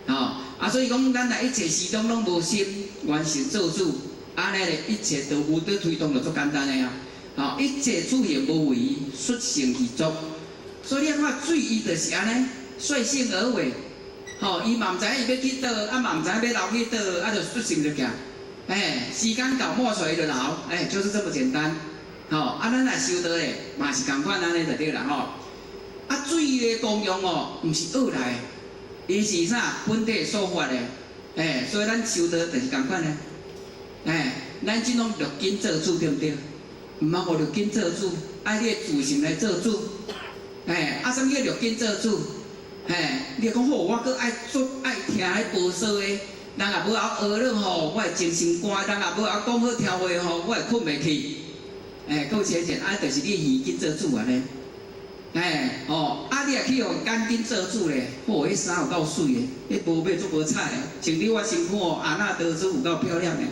吼，啊，所以講咱若一切時中攏無心，完成做主，按呢咧一切道務的推動就足簡單的啊。吼，一切諸行無為，率性而作。所以你看水伊就是按呢，率性而為。吼，伊嘛毋知影伊欲去佗，啊嘛毋知影欲流去佗，啊就率性就行。欸，時間到抹出來就流，欸，就是這麼簡單。吼，啊，咱若修道咧，嘛是仝款按呢就對啦吼。啊，水的功用哦，毋是學來的，伊是啥？本體所發的。欸，所以咱修道就是仝款的。欸，咱這攏六根做主對毋對？毋通予六根做主，愛你的自性來做主。欸，啊，啥物叫六根做主？嘿，你若講好，我閣愛做愛聽彼婆娑的，人若無愛學了吼，我會精神寒；人若無愛講好聽話吼，我會睏袂去。欸，閣有淺淺，啊，就是你耳根做主按呢。欸，哦，啊，你若去予眼根做主咧，吼，彼衫有夠媠的，彼無買足無彩的，穿佇我身軀哦，阿那多姿有夠漂亮的。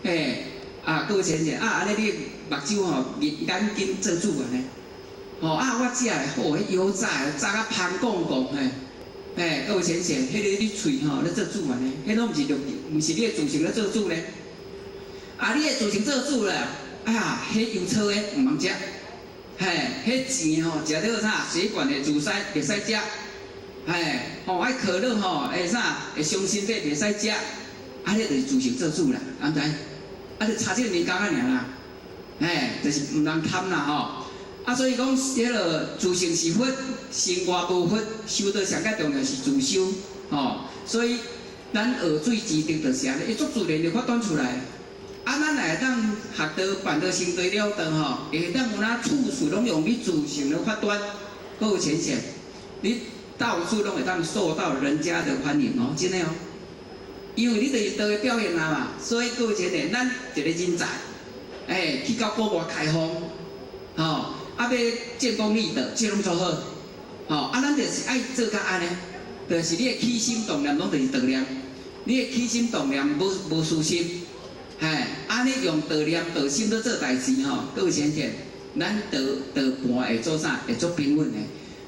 欸，啊，閣有淺淺，啊，按呢你目睭吼，眼根做主按呢。吼啊！我食的吼，彼油炸的炸甲芳摃摃嘿，欸，閣有淺淺，彼个你喙吼咧做主按呢，彼攏毋是著，毋是你的自性咧做主咧。啊，你的自性做主啦，啊，彼油炒的毋通食，嘿，彼甜吼食著啥血管會阻塞，袂使食，嘿，吼，彼可樂吼會啥會傷身體，袂使食，啊，彼就是自性做主啦，敢知？啊，就差這個年工仔爾啦，嘿，就是毋通貪啦吼。啊，所以講，彼个自性是佛，身外無佛，修道上較重要是自修，吼。所以咱學水之德就是按呢，伊足自然就發展出來。啊，咱若會當學道辦道成道了道吼，會當有哪處處攏用你自性來發端，閣有淺顯，你到處攏會當受到人家的歡迎哦，真的哦。因為你就是道的表現啊嘛，所以閣有淺顯，咱一個人才，欸，去到國外開放，吼。啊，欲建功立德，這攏足好，吼！啊，咱就是愛做甲按呢，就是你的起心動念攏就是道念，你的起心動念無無私心，嘿，按呢用道念道心咧做代誌吼，閣有淺顯，咱道道盤會做啥？會足平穩的。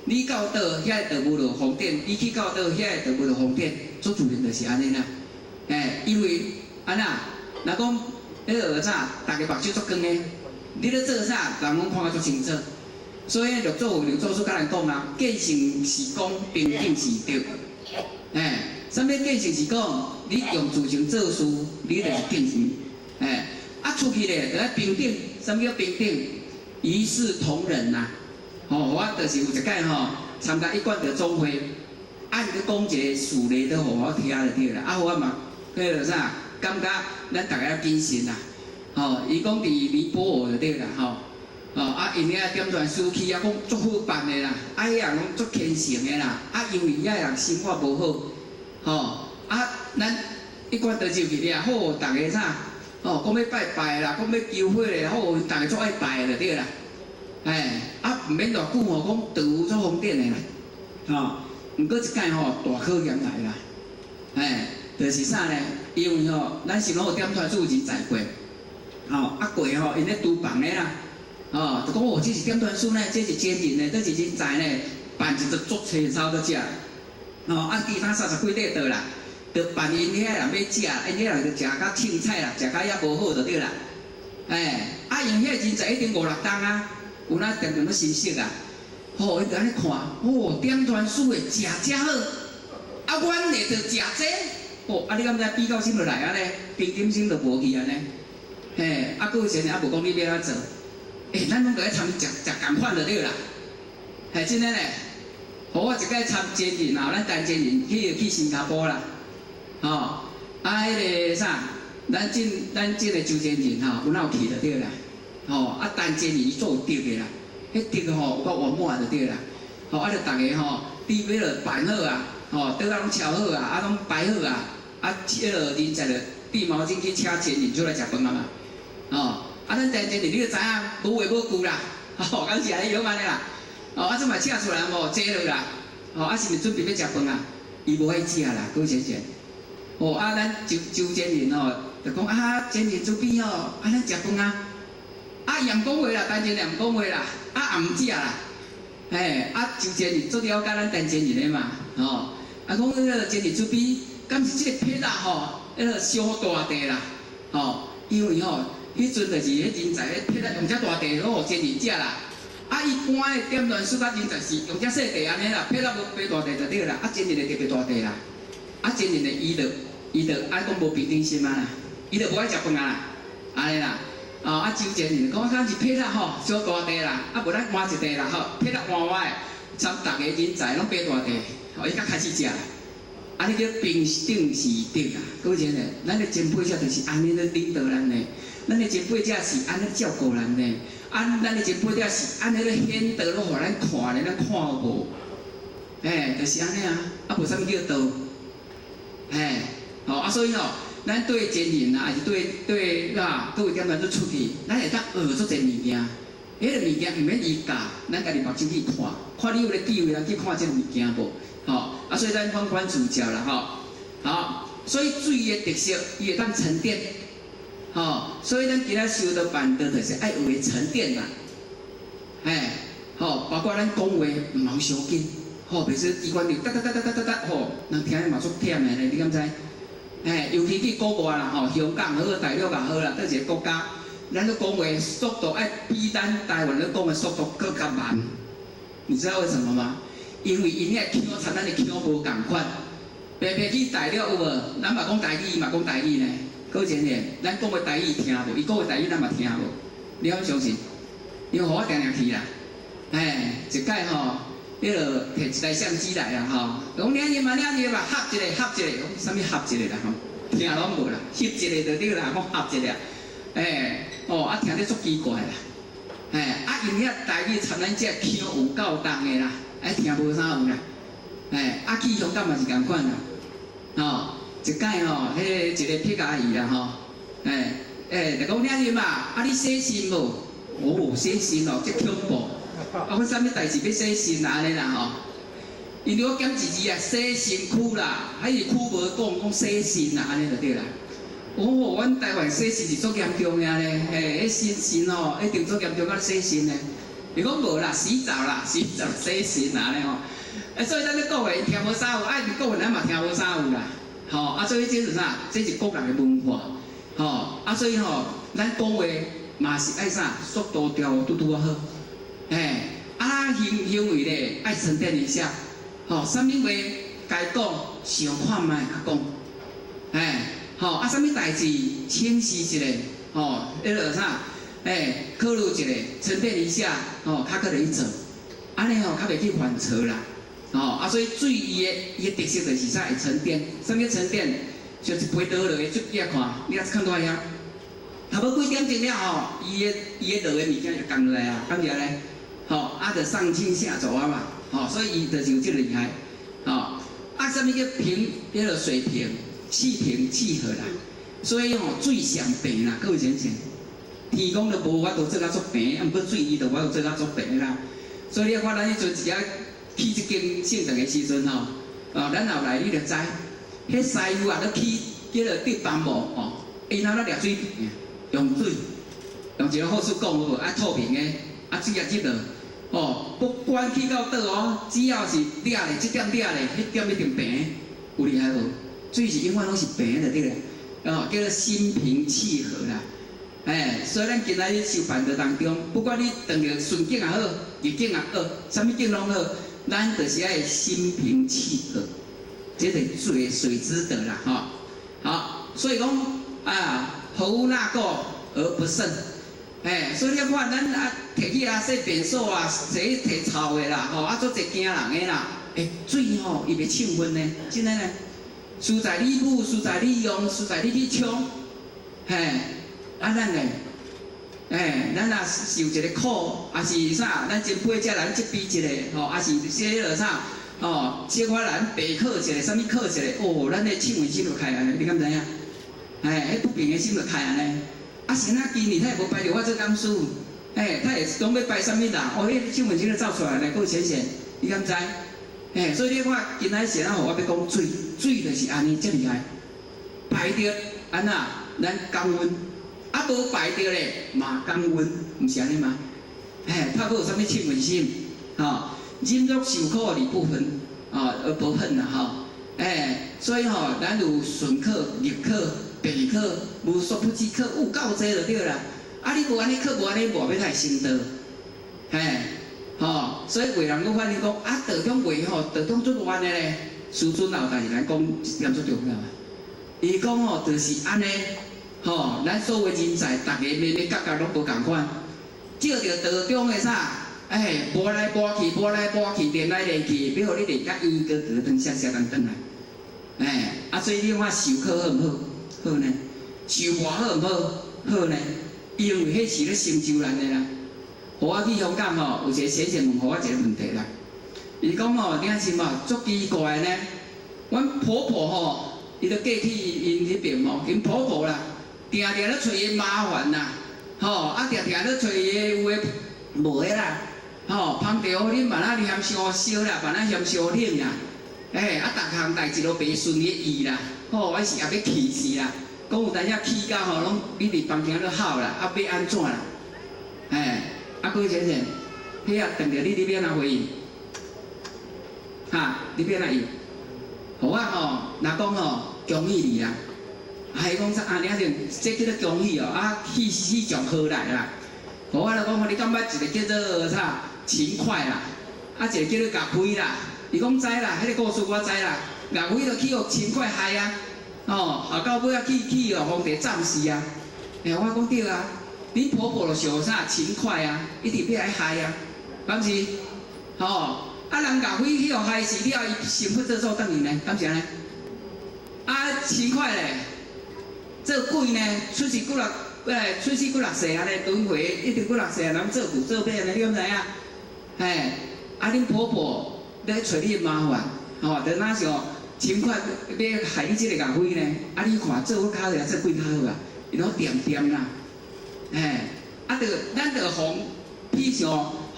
你到佗遐個道無落風點，你去到佗遐個道無落風點，足自然就是按呢啦。嘿，因為按怎？若講彼個啥，逐个目睭足光的。你咧做啥，人攏看甲足清楚。所以六祖六祖師共咱講啊，見性是功，平等是德。欸，啥物見性是講？你用自性做事，你就是見性。欸，啊出去咧，就愛平等。啥物叫平等？一視同仁呐。吼，我就是有一擺吼，參加一貫道總會，啊，伊閣講一個事例都予我聽就對啦。啊，我嘛，彼個啥，感覺咱逐家要謹慎啦。吼，伊講佇尼泊爾就對啦，吼，哦啊，𪜶遐點傳師去啊，講足好辦的啦，啊，彼人攏足虔誠的啦，啊，因為遐人生活無好，吼，啊，咱一貫道入去了，好，逐家啥，吼，講欲拜拜啦，講欲求火咧，好，逐家足愛拜的就對啦，欸，啊，毋免偌久吼，講道有足方便的啦，吼，毋過一擺吼大考驗來啦，欸，就是啥呢？因為吼，咱是攏有點傳師人才過。吼，啊過吼，𪜶咧廚房的啦，吼，就講哦，這是點傳師呢，這是真人呢，這是人才呢，辦一桌足齊差閣食，吼，啊其他三十幾塊到啦，就辦𪜶遐人欲食，𪜶遐人就食較凊彩啦，食較也無好就對啦，欸，啊𪜶遐人才已經五六冬啊，有哪定定咧心息啊，吼，𪜶就按呢看，哦，點傳師的食遮好，啊，阮的就食這，哦，啊你敢知比較心就來按呢，平等心就無去按呢。嘿，啊，閣有錢啊，無講你欲按怎做？欸，咱攏著愛參食食仝款就對啦。係真的咧，予我一擺參真人啊，咱陳真人去去新加坡啦，吼，啊，彼個啥，咱這個周真人吼，有哪有去就對啦，吼，啊，陳真人伊做有德的啦，彼德吼有夠圓滿就對啦，吼，啊，就逐家吼，佇彼落辦好啊，吼，桌仔攏敲好啊，啊，攏擺好啊，啊，彼個人才就遞毛巾去請真人出來食飯啊嘛。哦，啊，咱陳真人你就知影，無話無句啦，吼，敢是按呢樣按呢啦？哦，啊，這嘛請出來無，坐落啦，哦，啊，是毋是準備欲食飯啊？伊無愛食啦，閣淺顯。哦，啊，咱周周真人吼，就講啊，真人慈悲吼，啊，咱食飯啊，啊，伊也毋講話啦，陳真人也毋講話啦，啊，也毋食啦，嘿，啊，周真人足了解咱陳真人的嘛，吼，啊，講彼個真人慈悲，敢是這個撇仔吼，彼个小大塊啦，吼，因為吼，彼陣就是彼人才，彼撇仔用遮大塊，攏予前人食啦。啊，伊搬的點亂師佮人才是用遮細塊按呢啦，撇仔無白大塊就對啦。啊，前人的特別大塊啦。啊，前人的伊就愛講無平等心啊啦，伊就無愛食飯啊啦，按呢啦。哦，啊，周前人講敢是撇仔吼，小大塊啦，啊，無咱換一塊啦，吼，撇仔換我的，參逐個人才攏白大塊，吼，伊才開始食。按呢叫平等是德啊，閣有一个，咱的前輩者就是按呢咧領導咱的，咱的前輩者是按呢照顧咱的，啊，咱的前輩者是按呢咧顯道，咧予咱看咧，咱看無？嘿，就是按呢啊，啊無啥物叫道，嘿，吼啊，所以吼，咱對前人啊，抑是對對啊，各位點來都出去，咱會當學足濟物件，彼個物件毋免伊教，咱家己目睭去看，看你有咧機會通去看這个物件無？吼，啊，所以咱反觀自照啦，吼，好，所以水的特色，伊會當沉澱，吼，所以咱今仔修道辦道，就是愛有會沉澱啦，嘿，吼，包括咱講話毋通傷緊，吼，袂使機關就噠噠噠噠噠噠噠，吼，人聽嘛足忝的咧，你敢知？嘿，尤其去國外啦，吼，香港好，大陸也好啦，佗一個國家，咱咧講話速度愛比咱台灣咧講的速度閣較慢，你知道為什麼嗎？因為𪜶遐腔參咱的腔無仝款，白白去大陸有無？咱嘛講台語，伊嘛講台語呢。閣有一個，咱講的台語聽無，伊講的台語咱嘛聽無。你敢相信？因為予我定定去啦。嘿，一擺吼，彼个提一台相機來啊吼，講領入嘛領入嘛，翕一個翕一個，講啥物翕一個啦吼？聽攏無啦，翕一個就對啦，講翕一個，欸，哦，啊聽得足奇怪啦，嘿，啊𪜶遐台語參咱這腔有夠重的啦。哎，聽無啥有啦，哎，啊去香港嘛是仝款啦，吼，一擺吼，彼个一個撇阿姨啦吼，哎，哎，就講領入嘛，啊你洗身無？哦，洗身哦，這恐怖！啊，阮啥物代誌欲洗身啊？按呢啦吼，因為我減一字啊，洗身軀啦，彼是軀無講，講洗身啦，按呢就對啦。哦，阮台灣洗身是足嚴重的咧，嘿，彼身身吼一定足嚴重，啊洗身呢。伊講無啦，洗澡啦，洗澡洗身啊呢吼。啊，所以咱咧講話聽無啥有，啊，伊講話咱嘛聽無啥有啦。吼，啊，所以這是啥？這是國人的文化。吼，啊，所以吼，咱講話嘛是愛啥？速度調拄拄仔好。嘿，啊，行行為咧愛沉澱一下。吼，啥物話該講，想看覓較講。嘿，吼，啊，啥物代誌清晰一下，吼，彼个啥？欸，考慮一下，沉澱一下，吼，較閣來去做，按呢吼，較袂去犯錯啦，吼，啊，所以水伊的特色就是啥？會沉澱，啥物叫沉澱？像一杯倒落去，水你看，你若看到遐，差不多幾點鐘了吼，伊的落的物件就降落來啊，敢是按呢？吼，啊，就上輕下濁啊嘛，吼，所以伊就是有這個厲害，吼，啊，啥物叫平？叫做水平，氣平氣和啦，所以吼，水上平啦，閣有錢錢。天公都無法度做甲足平，啊，毋過水伊就無法度做甲足平啦。所以你看咱彼陣一下起這間聖堂的時陣吼，哦，咱後來你就知，彼師傅啊，咧起叫做竹房無吼，𪜶那咧掠水平，用水，用一個好處講有無？啊，透明的，啊，水啊入落，哦，不管起到佗哦，只要是掠咧，這點掠咧，彼點一定平，有厲害無？水是永遠攏是平的，對啦，哦，叫做心平氣和啦。哎，所以咱今仔日修辦道當中，不管你遇著順境也好，逆境也好，啥物境攏好，咱就是愛心平氣和，這就是水水之德啦，吼。好，所以講啊，合污納垢而不滲。哎，所以你看咱啊，提起啊洗便所啊，洗提臭的啦，吼，啊，足濟驚人的啦。欸，水吼，伊袂凊粉呢，真的呢。輸在你舞，輸在你用，輸在你去沖，嘿。啊，咱呢？欸，咱若受一個苦，抑是啥？咱前輩者來責備一下，吼，抑是說彼個啥？吼，小可咱白考一下，啥物考一下？哦，咱的凊恨心就開按呢，你敢知影？欸，彼不平的心就開按呢。啊，是哪今年他也無排著我做董事，欸，他會講欲排啥物人？哦，彼凊恨心就走出來呢，閣有顯現，你敢知？欸，所以你看，今仔是按怎？我欲講水，水就是按呢，遮厲害。排著按怎？咱降溫。啊，無排著咧，嘛降溫，毋是按呢嗎？嘿，拍閣有啥物凊恨心？吼，忍辱受苦而不恨，哦，而不恨啦，吼。欸，所以吼，咱有順考、逆考、平考、無所不知考，有夠濟就對啦。啊，你無按呢考，無按呢磨，欲哪會成道？嘿，吼，所以有人閣反映講，啊，道中話吼，道中足亂的咧。師尊老大是咱講一點足重要的。伊講吼，就是按呢，吼，咱所有人才，逐个眉眉角角攏無仝款，照著道中的啥，欸，磨來磨去，磨來磨去，練來練去，欲予你練甲圓哥哥轉寫寫當轉來。欸，啊，所以你看受苦好毋好？好呢。受磨好毋好？好呢。因為彼是咧成就咱的啦。予我去香港吼，有一個先生問予我一個問題啦。伊講吼，你看是無足奇怪呢？阮婆婆吼，伊就過去𪜶彼邊吼，𪜶婆婆啦，定定咧揣伊麻煩啦，吼，啊，定定咧揣伊有的無的啦，吼，烹茶予啉嘛，若嫌傷燒啦，嘛若嫌傷冷啦，欸，啊，逐項代誌攏袂順伊意啦，吼，還是也欲氣死啦，講有當時氣到吼，攏你佇房間咧哭啦，啊，欲按怎啦？欸，啊，各位先生，彼仔碰著你，你欲按怎回應？哈，你欲按怎應？予我吼，若講吼，恭喜你啦！啊，伊講啥？啊，你啊這叫做恭喜哦，啊，喜喜從何來啦？予我就講，你感覺一個叫做啥勤快啦，啊，一個叫做岳飛啦。伊講知啦，彼個故事我知啦。岳飛就去予秦檜害啊，哦，後到尾仔去予皇帝斬死啊。欸，我講對啊，恁婆婆就想啥勤快啊，一直欲來害啊，敢是？吼。啊，人岳飛去予害死了，伊成佛做祖轉去呢，敢是按呢？啊，勤快咧，做鬼呢，出世幾若，欸，出世幾若世按呢，輪迴一直幾若世啊，人做牛做馬按呢，你敢知影？嘿，啊，恁婆婆咧揣你麻煩，吼，就若像勤快欲害你這個岳飛呢，啊，你看做佛較好啊，做鬼較好啊，伊攏恬恬啦，嘿，啊，著咱著予比相，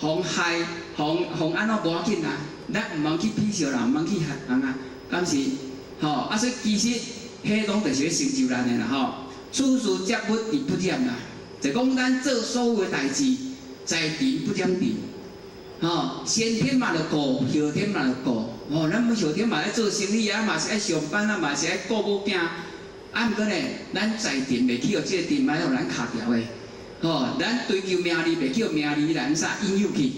予害。予按怎無要緊啊，咱毋通去比相人，毋通去害人啊，敢是？吼，啊，所以其實，彼攏就是咧成就咱的啦，吼。處事接物而不染啦，就講咱做所有的代誌，在塵不染塵，吼，先天嘛著顧，後天嘛著顧，吼，咱後天嘛愛做生意啊，嘛是愛上班啊，嘛是愛顧某囝，啊，毋過呢，咱在塵袂去予這個塵埃予咱卡牢的，吼，咱追求名利袂去予名利咱啥引誘去。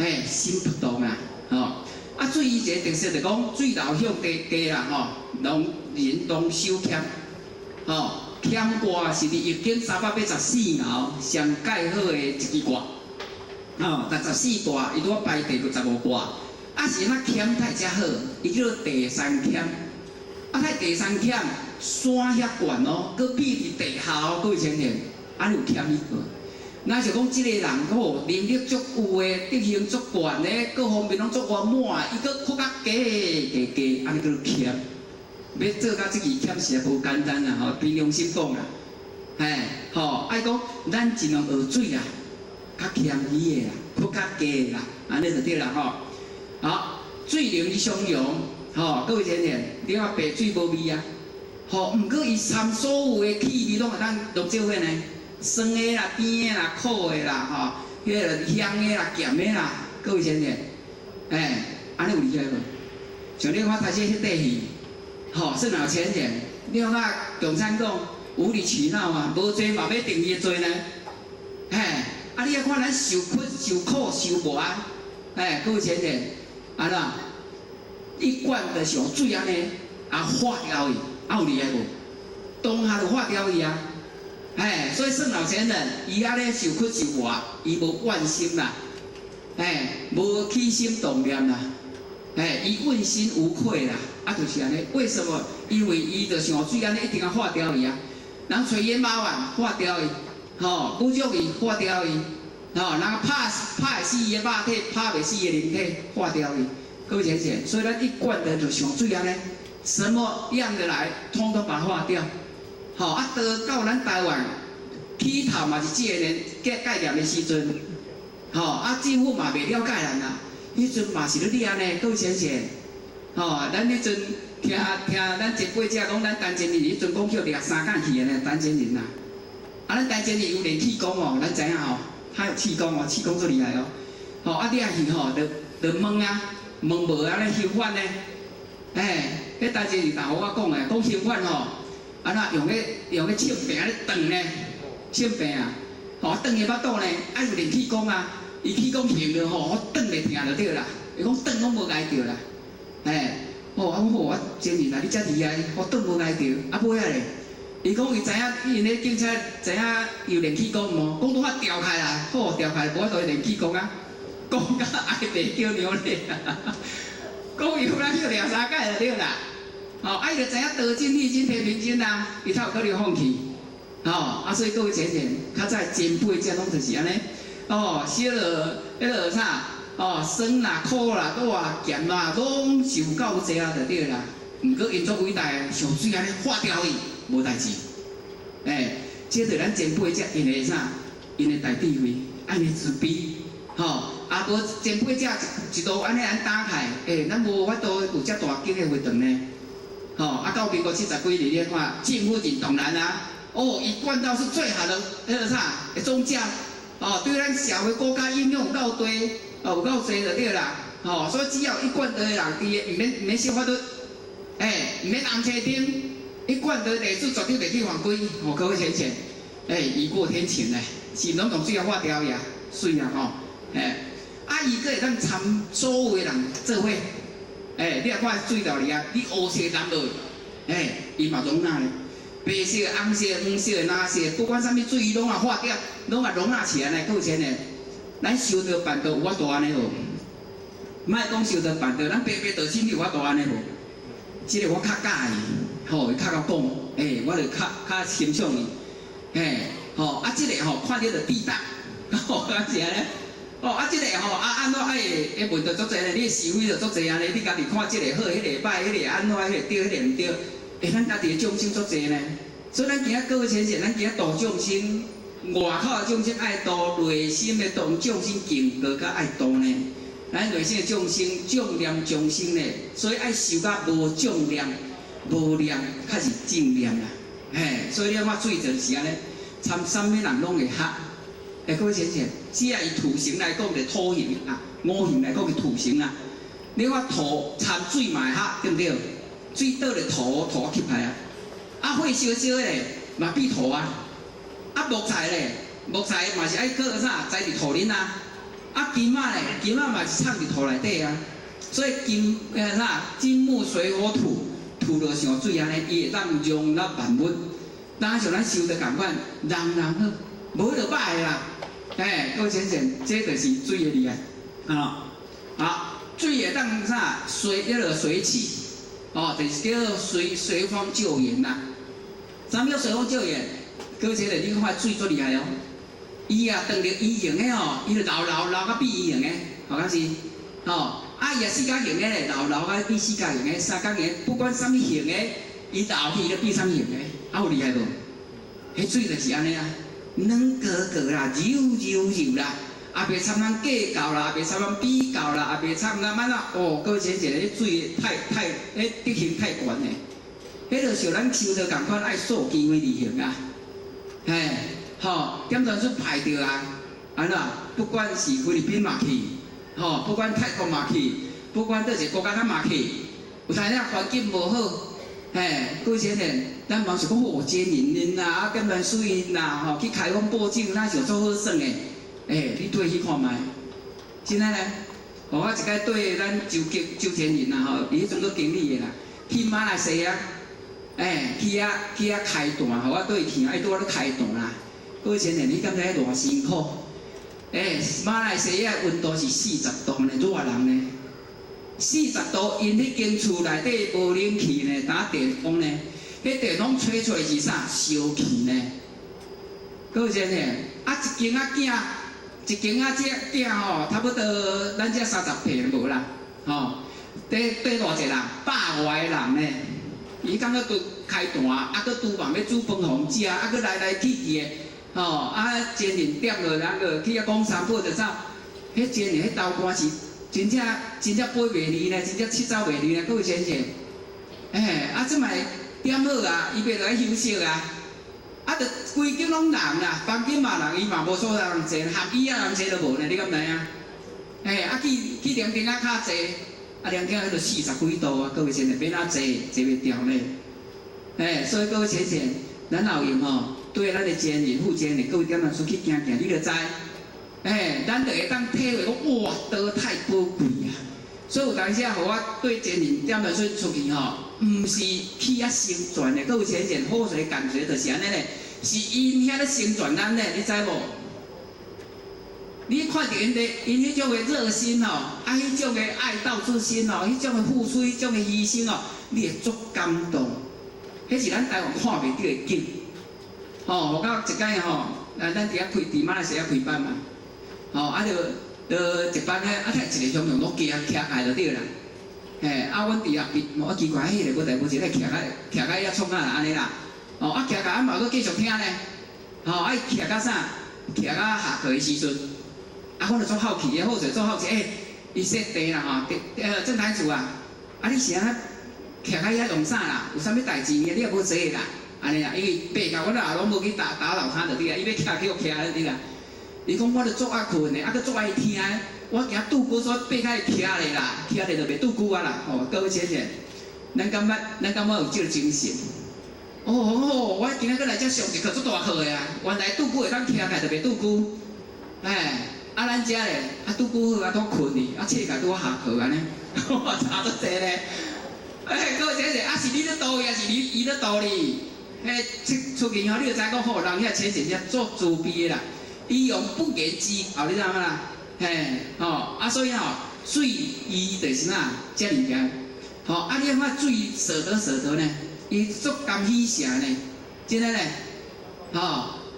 嘿，心不動啊，吼！啊，水伊一個特色就講，水流向低低啦，吼，攏人攏守儉，吼，儉卦是佇易經384爻上蓋好的一支卦，吼，六十四卦伊拄仔排第15卦，啊是若儉太才好，伊叫做地山儉，啊，太地山儉，山遐懸哦，閣比佇地下哦，閣會前現，按呢有儉意無？若是講這個人吼，能力足有的，德行足懸的，各方面攏足圓滿，伊閣較低低低，按呢叫做儉。欲做到這支儉實在無簡單啦，吼，憑良心講啦，嘿，吼，愛講咱盡量學水啦，較謙虛的啦，閣較低的啦，按呢就對啦，吼。好，水能相溶，吼，各位先生，你看白水無味啊，吼，毋過伊摻所有的氣味攏會當攏做伙呢。酸的啦、甜的啦、苦的啦，吼，彼个香的啦、鹹的啦，各位先生，欸，按呢有厲害無？像你看台視彼塊戲，吼，算有錢人，你看共產黨無理取鬧啊，無罪嘛欲定伊的罪呢，嘿，啊，你愛看咱受屈、受苦、受磨，欸，各位先生，按怎？一貫的像水按呢，啊化掉去，啊有厲害無？當下就化掉去啊！哎，所以算有錢人，伊按呢受屈受磨，伊無怨心啦，哎，無起心動念啦，哎，伊問心無愧啦，啊，就是按呢。為什麼？因為伊就像水按呢，一定愛化掉去啊。人揣伊麻煩，化掉去，吼，侮辱伊，化掉去，吼，人拍拍會死伊的肉體，拍袂死伊的靈體，化掉去。各位淺顯，所以咱一貫的就像水按呢，什麼樣的來，通通把它化掉。吼，啊，到到咱台灣起頭嘛是這個年概念的時陣，吼，啊，政府嘛袂了解咱啊，彼陣嘛是咧掠按呢，各位淺顯，吼，咱彼陣聽聽咱前輩者講，咱陳前仁彼陣講去掠三工去的呢，陳前仁啊，啊，咱陳前仁有練氣功哦，咱知影吼，他有氣功哦，氣功足厲害哦，吼，啊，掠去吼，就問啊，問無按呢修法呢，欸。彼代志是大予我講的，講相反吼，按怎用彼用彼銃柄咧斷呢？銃柄啊，吼斷伊腹肚呢，愛有練氣功啊，伊氣功行了吼，我斷袂疼就對啦。伊講斷攏無礙著啦，嘿，吼，我講好，我真是啦，你遮厲害，我斷無礙著，啊尾仔咧，伊講伊知影，𪜶咧警察知影有練氣功無？講拄仔調開啦，好調開，無法度練氣功啊，講甲哀爸叫娘咧，講伊有來去掠三擺就對啦。吼，啊伊就知影道針、理針、天平針啊，伊才有可能放棄。吼，啊所以各位淺淺，較早前輩遮攏就是按呢。哦，小落彼个啥？哦，酸啦、苦啦、辣啊、鹹啦，攏受夠濟啊，就對啦。毋過𪜶足偉大，像水按呢化掉去，無代誌。欸，這就咱前輩者𪜶的啥？𪜶的大智慧，按呢慈悲，吼。啊，無前輩者一路按呢按打開，欸，咱無法度有遮大間的會堂呢。吼，啊，到民國七十幾年，你看政府真當然啊，哦，一貫道是最好的，彼个啥宗教，哦，對咱社會國家影響有夠大，哦，有夠濟就對啦，吼，所以只要一貫道的人，佇個毋免毋免守法律，欸，毋免紅青燈，一貫道弟子絕對袂去犯規，吼，各位淺淺，欸，雨過天晴咧，是攏用水仔化掉去啊，水啊吼，欸，啊，伊閣會當參所有的人做伙。欸，你若看水道裡啊，你烏色淋落，欸，伊嘛容納咧。白色、紅色、黃色、藍色，不管啥物水，伊攏也化掉，攏也容納起來呢。夠錢呢？咱修道辦道有法度按呢無？莫講修道辦道，咱白白道心有法度按呢無？這个我較佮意，吼，伊較𠢕講，欸，我就較較欣賞伊，欸，吼，啊，這个吼看著就智大，吼，敢是按呢？哦，啊，這个吼，啊，按怎愛會問題足濟呢？你的是非就足濟按呢，你家己看這個好，彼個歹，彼個按怎，彼個對，彼個毋對。欸，咱家己的眾生足濟呢，所以咱今仔各位淺淺，咱今仔度眾生，外口的眾生愛度，內心的度眾生更閣較愛度呢。咱內心的眾生，障念眾生呢，所以愛修甲無障念、無念，較是正念啦。嘿，所以你看水就是按呢，參啥物人攏會合。欸，各位淺淺，只要以圖形來講，就土形啊；五行來講，是土形啊。你看土摻水嘛會合，對毋對？水倒咧土，土吸來啊。啊，火燒燒的嘛變土啊。啊，木材咧，木材嘛是愛閣啥栽佇土裡啊。啊，金仔咧，金仔嘛是藏佇土內底啊。所以金啥金木水火土，土就像水按呢，伊會當容納萬物。若像咱修的仝款，人人好，無彼个歹的啦。欸，各位淺淺，這就是水的厲害。啊，好，水會當啥？隨彼个隨氣，哦，就是叫隨隨風救援啦。啥物叫隨風救援？各位淺淺，你看水足厲害哦。伊啊，當著圓形的吼，伊就流流流甲變圓形的，好敢是？吼，啊，伊若四角形的咧，流流甲變四角形的，三角形，不管啥物形的，伊流去就變啥物形的，啊有厲害無？彼水就是按呢啊。軟糊糊啦，柔柔柔啦，也袂參人計較啦，也袂參人比較啦，也袂參人按怎哦，各位淺淺，彼水太太，彼德行太懸的，彼就像咱修道仝款愛素機微而行啊，嘿，吼，點傳師派著啊，按怎？不管是菲律賓嘛去，吼，不管泰國嘛去，不管佗一個國家咱嘛去，有當仔環境無好。嘿，各位淺淺，咱嘛是講哦，真人𪜶啦，啊，點傳師𪜶啦，吼，去開封布景，若是足好耍的。欸，你綴去看覓？真的呢？吼，我一擺綴咱周杰周天仁啦，吼，伊彼陣做經理的啦，去馬來西亞，欸，去遐去遐開單，予我綴去，伊拄仔咧開單啦。各位淺淺，你敢知影偌辛苦？欸，馬來西亞溫度是40度呢，熱人呢。40度，𪜶彼間厝內底無冷氣呢，打電風呢，彼電風吹出來是啥？燒氣呢。各位淺淺，啊一間仔囝，一間仔這囝吼，差不多咱這30坪無啦，吼，綴綴偌濟人？百外个人呢。伊感覺拄開單，啊，閣廚房欲煮飯予𪜶食，啊，閣來來去去的，吼，啊，真人點落，人個去遐講三步就走，彼真人彼流汗是。真正真正飛袂離呢，真正七走袂離呢，閣有淺淺。欸，啊，這擺點好啊，伊欲落來休息啊，啊，就規間攏人啦，房間嘛人，伊嘛無所在通坐，合椅仔人坐都無呢，你敢知影？欸，啊去去涼亭仔較坐，啊，兩囝彼著四十幾度啊，各位先生欲按怎坐，坐袂牢咧。欸，所以各位淺淺，咱後用吼，對咱的監理、副監理，各位點樣出去行行，你就知。欸，咱就會當體會講，哇，道太寶貴啊！所以有當時啊，予我對真人點樣出出去吼，毋是去遐成全的，各位淺淺，好勢感覺就是按呢咧，是𪜶遐咧成全咱咧，你知無？你看著𪜶的，𪜶彼種的熱心吼，啊，彼種的愛道之心吼，彼種的付出，彼種的犧牲吼，你會足感動。彼是咱台灣看袂著的景。吼，我到一擺吼，啊，咱佇遐開佇馬來西亞開班嘛，吼，啊，就就一班咧，啊，睇一個鄉鄉攏徛徛開就對啦。嘿，啊，阮佇後壁，啊，奇怪，彼個無代無誌咧徛甲徛甲遐創啊啦，按呢啦。哦，啊，徛甲啊嘛閣繼續聽咧。吼，啊，伊徛甲啥？徛甲下課的時陣。啊，阮就足好奇的，好勢足好奇，欸，伊說地啦吼，鄭台主啊，啊，你是按怎徛喺遐用啥啦？有啥物代誌呢？你也無坐啦，按呢啦，因為爬到阮也攏無去打打擾他就對啊，伊欲徛去徛就對啦。伊講我著足愛睏的，啊，閣足愛聽的，我驚拄久所以爬開徛咧啦，徛咧就袂拄久啊啦。吼，各位淺淺，咱感覺有這個精神？哦哦，我今仔閣來遮上一課足大課的啊，原來拄久會當徛起來就袂拄久，哎。啊，咱遮咧，啊拄久好啊，拄睏去，啊醒來拄好下課按呢，差足濟咧。欸，各位姐姐，啊是你咧度伊，抑是你伊咧度你？彼出出去吼，你就知講吼，人遐淺淺遮足慈悲的啦。伊用不言之，哦，你知影啦？嘿，吼，啊所以吼，水伊就是啥，遮爾濟。吼，啊你看水捨得捨得呢？伊足甘喜捨呢，真的咧，吼，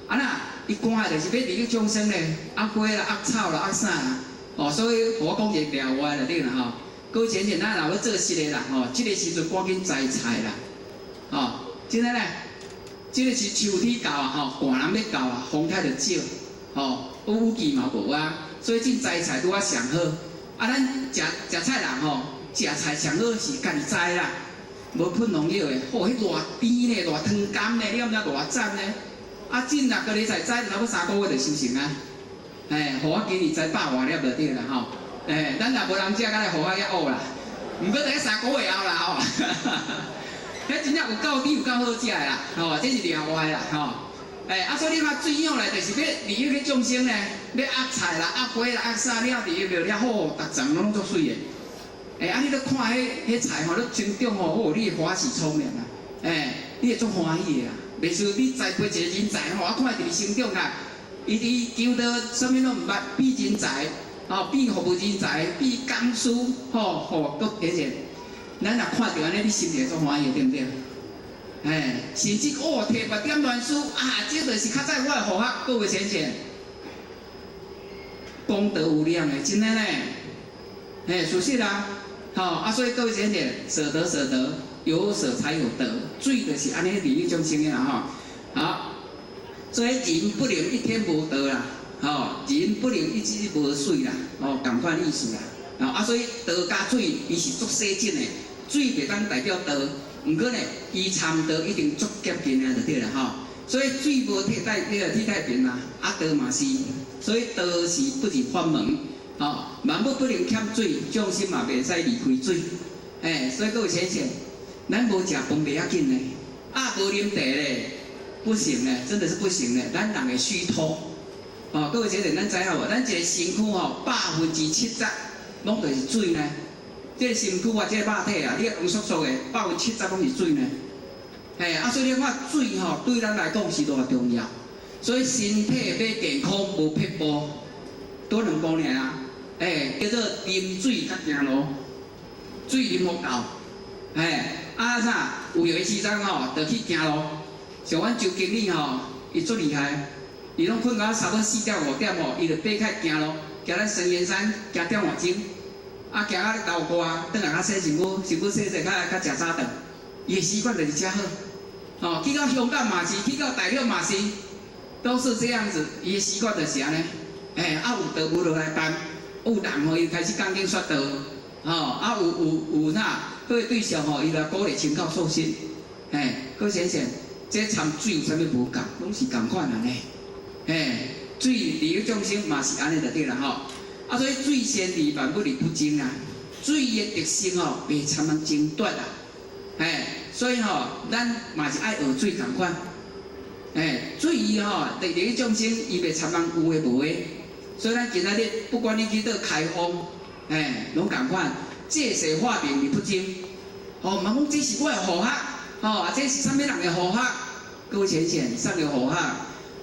啊那。伊關的就是欲利益眾生咧，壓花啦、壓草啦、壓啥啦，哦，所以我講一個聊話就對啦吼。各位淺淺，咱若欲做實的啦，吼，這個時陣趕緊栽菜啦，吼，真的咧，這個是秋天到啊，吼，寒人欲到啊，風太就少，吼，雨季嘛無啊，所以種栽菜拄仔上好。啊，咱食食菜人吼，食菜上好是家己栽啦，無噴農藥的，吼，彼偌甜咧，偌糖甘咧，你敢毋知偌讚咧？啊，種六個禮拜栽，差不多3個月就收成啊！嘿，予我今年栽百外粒就對啦吼。欸，咱若無人食，敢來予我遐僫啦。毋過得3個月後啦吼。彼真正有夠甜，有夠好食的啦，吼，這是另外啦，吼。欸，啊，所以你看水養來就是欲利益彼眾生咧，欲壓菜啦、壓花啦、壓啥了，利益了了好，逐層攏足媠的。欸，啊，你咧看彼彼菜吼，咧成長吼，哦，你會歡喜充滿啊！欸，你會足歡喜的啦。袂輸你栽培一個人才吼，我看伊佇成長啊，伊伊求到啥物攏毋捌，比人才，吼，比服務人才，比講師，吼吼，閣加者。咱若看著按呢，你心裡會足歡喜，對毋對？欸，甚至哦，提拔點亂師啊，這就是較早我的護學，各位淺淺，功德無量的，真的呢。欸，事實啊，吼啊，所以各位淺淺，捨得捨得。有捨才有得，水就是按呢利益眾生的啦吼。好，所以人不能一天無道啦，吼，人不能一日無水啦，吼，仝款意思啦。啊，所以道佮水伊是足相近的，水袂當代表道，毋過呢，伊參道一定足接近的就對啦吼。所以水無替代彼個替代品啦，啊道嘛是，所以道是不入法門，吼，萬物不能欠水，眾生嘛袂使離開水，欸，所以各位淺淺。咱無食飯袂要緊呢，啊無啉茶咧，不行咧，真的是不行咧。咱人會虛脫，哦，各位姐姐，咱知影無？咱一個身軀吼，70%攏就是水呢。這個身軀啊，這個肉體啊，你濃縮縮的，70%攏是水呢。嘿，啊，所以你看水吼，對咱來講是偌重要。所以身體欲健康無撇步，多兩步爾啊。欸，叫做啉水較行路，水啉予夠，嘿。啊啥？有閒的時陣吼，就去行路。像阮周經理吼，伊足厲害，伊攏睏到差不多4點5點吼，伊就爬起來行路，行咱雙連山行點外鐘，啊行到流汗，轉來較洗身軀，身軀洗洗較較食早頓。伊的習慣就是遮好。哦，去到香港嘛是，去到大陸嘛是，都是這樣子。伊的習慣就是按呢。欸，啊有道務落來辦，有人吼，伊開始講經說道，吼，啊有有有啥？好的對象吼，伊來鼓勵親口授心，嘿，閣顯現，這參水有啥物無仝，攏是仝款按呢，嘿，水利益眾生嘛是按呢就對啦吼。啊，所以水先利萬物而不爭啊，水的特性吼，袂參人爭奪啦，嘿，所以吼，咱嘛是愛學水仝款，嘿，水伊吼，特別眾生伊袂參人有的無的，所以咱今仔日不管你去佗開放，嘿，攏仝款，借勢化名而不爭，吼，毋通講這是我的護法，吼，啊，這是啥物人的護法？各位淺顯，啥個護法？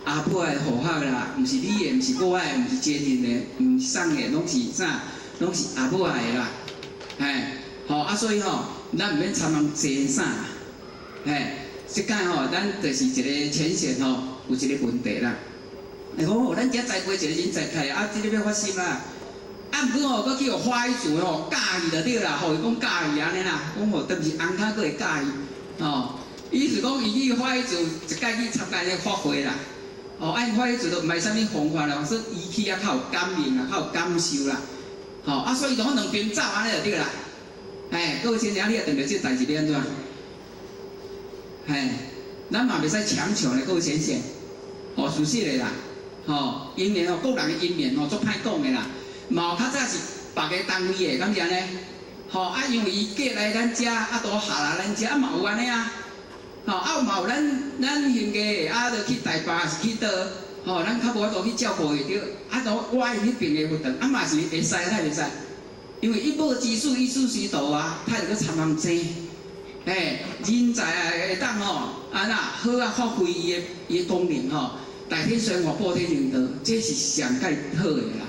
阿婆的護法啦，毋是你的，毋是我的，毋是接人的，毋是送的，攏是啥？攏是阿母的啦，嘿，吼啊，所以吼，咱毋免參人爭啥，嘿，這擺吼，咱就是一個淺顯吼，有一個問題啦。會講吼，咱遮栽培一個人才起來，啊，這個欲發心啦。啊，毋過吼，閣去予法語處吼教伊就對啦，予伊講教伊按呢啦，講吼，當時紅跤閣會教伊，吼，意思講伊去法語處一擺去參加彼個法會啦。哦，按法語處都毋捌啥物方法啦，說伊去遐較有感應啦，較有感受啦。吼，啊，所以就講兩邊走按呢就對啦。嘿，各位親戚，你也碰著這代誌欲按怎？嘿，咱嘛袂使強求咧，各位先生。吼，事實的啦，吼，因緣吼，各人的因緣吼，足歹講的啦。嘛有較早是別个單位的，敢是按呢？吼，啊，因為伊過來咱遮，啊，都下來咱遮，啊，嘛有按呢啊。吼，啊，嘛有咱兄弟的，啊，就去台北還是去佗，吼，咱較無法度去照顧會著，啊，都我彼邊的活動，啊，嘛是會使，哪會袂使？因為一無知識，一事虛度啊，太著閣參人爭。嘿，人才啊會當吼，啊那好啊發揮伊的功能吼，大天宣法，布天行道，這是上蓋好的啦，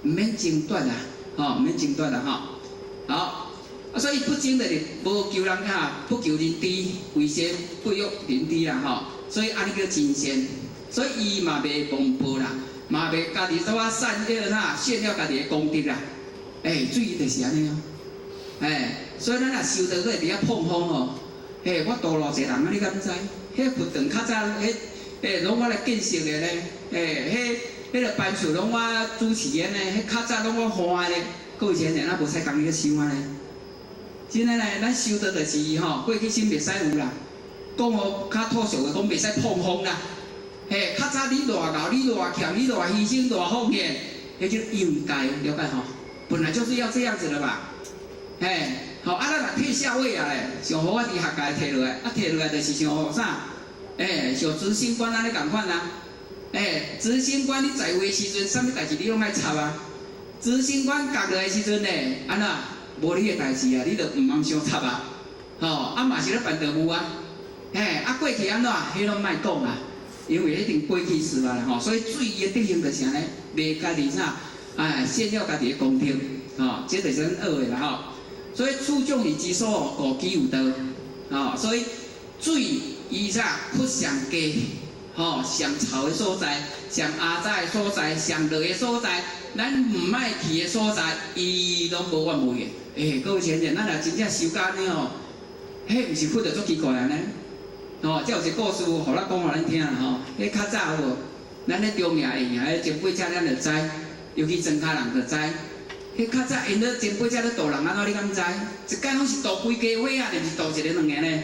毋免爭奪啦，吼，毋免爭奪啦，吼。好，啊，所以不爭就是無求人哈，不求人知，為善不欲人知啦，吼。所以按呢叫真善，所以伊嘛袂妄報啦，嘛袂家己怎啊散耀啦，炫耀家己的功德啦。欸，水就是按呢哦，欸，所以咱若修道閣會佇遐膨風吼，嘿，我度偌濟人啊，你敢知？彼佛堂較早，彼欸，攏我來建設的咧，欸，彼彼个班次攏我主持的呢，彼較早攏我換的咧，閣有錢人啊無使共伊咧收按呢。真的咧，咱修道就是吼，過去生袂使有啦，講予較土俗的講袂使膨風啦。嘿，較早你偌𠢕，你偌強，你偌犧牲，偌奉獻，彼叫應該了解吼。本來就是要這樣子的吧，嘿，好啊，咱若退下位啊咧，像予我佇學界退落來，啊退落來就是像啥？欸，像執行官按呢仝款啊，欸，執行官你在位的時陣，啥物代誌你攏愛插啊。執行官降落來時陣呢，按怎？無你的代誌啊，你就毋通傷插啊。吼，啊嘛是咧辦道務啊，嘿，啊過去按怎？彼攏莫講啊，因為彼定過去式啊，吼，所以水的德行就是按呢，袂家己啥？哎，炫耀家己的功德，吼，這就是咱學的啦，吼。所以處眾異之所，顧己有道，吼。所以水伊啥窟上低，吼，上臭的所在，上阿雜的所在，上熱的所在，咱毋愛去的所在，伊攏無怨無怨。欸，各位先生，咱若真正修到按呢吼，彼毋是佛就足奇怪按呢？吼，這有一個故事，予咱講予咱聽啦吼。彼較早有無？咱咧中亞下營，彼前輩者咱就知。尤其莊跤人就知，彼較早𪜶咧前輩者咧渡人按怎，你敢知？一擺攏是渡規家伙啊，毋是渡一个兩個呢。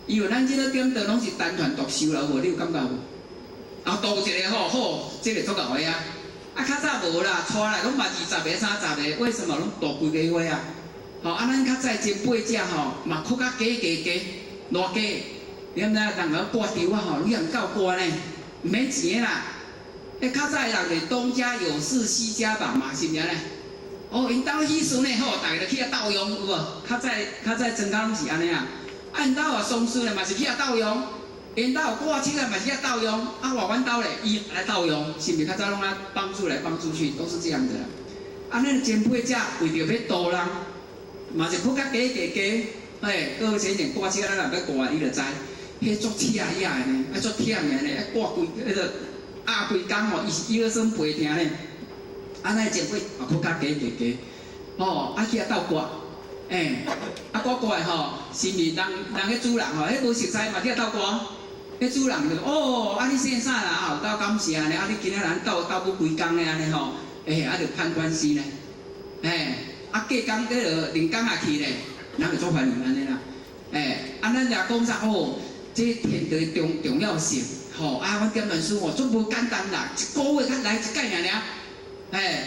因為咱這個點渡攏是單團獨修啦，有無？你有感覺無？啊，渡一個吼好，這個足𠢕的啊。啊，較早無啦，帶來攏嘛20個、30個，為什麼攏渡規家伙啊？吼，啊，咱較早前輩者吼，嘛較較加加加，偌加？你敢知影？人個掛吊啊吼，你通夠掛呢？毋免錢的啦。彼較早的人就是東家有事西家忙嘛，是毋是按呢？哦，𪜶兜喜事呢，吼，逐家就去遐鬥用，有無？較早較早莊跤攏是按呢啊。啊，𪜶兜有喪事咧，嘛是去遐鬥用；𪜶兜有掛七啊，嘛是去遐鬥用。啊，換阮兜咧，伊來鬥用，是毋是？較早攏啊幫助來幫助去，都是這樣的啦。啊，咱前輩者為著欲渡人，嘛是閣較加加加，嘿，閣有前前掛七，咱若欲掛，你就知，彼足刺耳的呢，啊足忝的呢，啊掛規彼個。壓規工吼，伊是腰酸背疼咧。啊，咱前輩嘛閣較加加加，吼，啊去遐鬥掛，欸，啊掛掛的吼，是毋是人人彼主人吼，彼無熟似嘛去遐鬥掛，彼主人就哦，啊你姓啥啦？啊有夠感謝呢，啊你今仔日鬥鬥欲規工的按呢吼，欸，啊就攀關係呢，欸，啊過工彼個兩工也去咧，人就足歡迎按呢啦，欸，啊咱若講啥哦，這天道重重要性。吼啊！阮點傳師吼足無簡單啦，一個月才來一擺爾爾，嘿，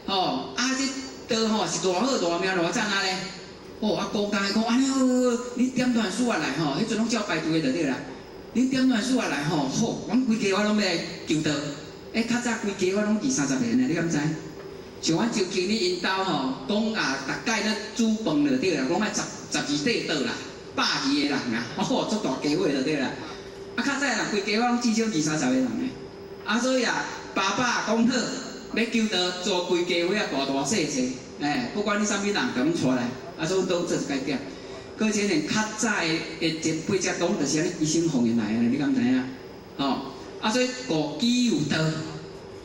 吼啊！這道吼是偌好偌妙偌赞啊咧！哦，啊，孤单講按呢好好，你點段書仔來吼，彼陣攏照排隊的就對啦。你點段書仔來吼，好，阮規家我攏欲來求道。欸，較早規家我攏二三十個呢，你敢知？像阮周經理𪜶兜吼，講啊，逐擺咧煮飯就對啦，講愛12塊桌啦，120個人啊，哦，足大家伙就對啦。啊，較早的人規家我攏至少二三十個人呢。啊，所以啊，爸爸講好，欲求道，做規家伙啊，大大細細，欸，不管你啥物人，共阮帶來，啊，所以都做一個點。閣且呢，較早的前輩才講，就是按呢犧牲奉獻來的，你敢知影？吼，啊，所以顧己有道，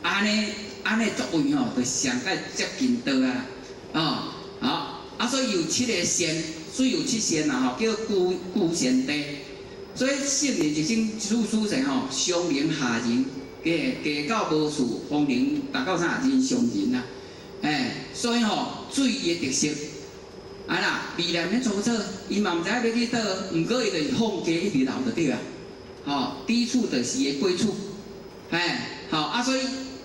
按呢按呢作為吼，就上蓋接近道啊，哦，好，啊，所以有七个善，水有七善啦，吼，叫具具善地。所以聖人一生處處世吼，上能下仁，加加到無處，方能達到啥仁上仁啊？欸，所以吼，水伊的特色，啊啦，未來免粗糙，伊嘛毋知影欲去佗，毋過伊就是放低一直流就對啊。吼，低處就是伊的歸處，欸，好啊，所以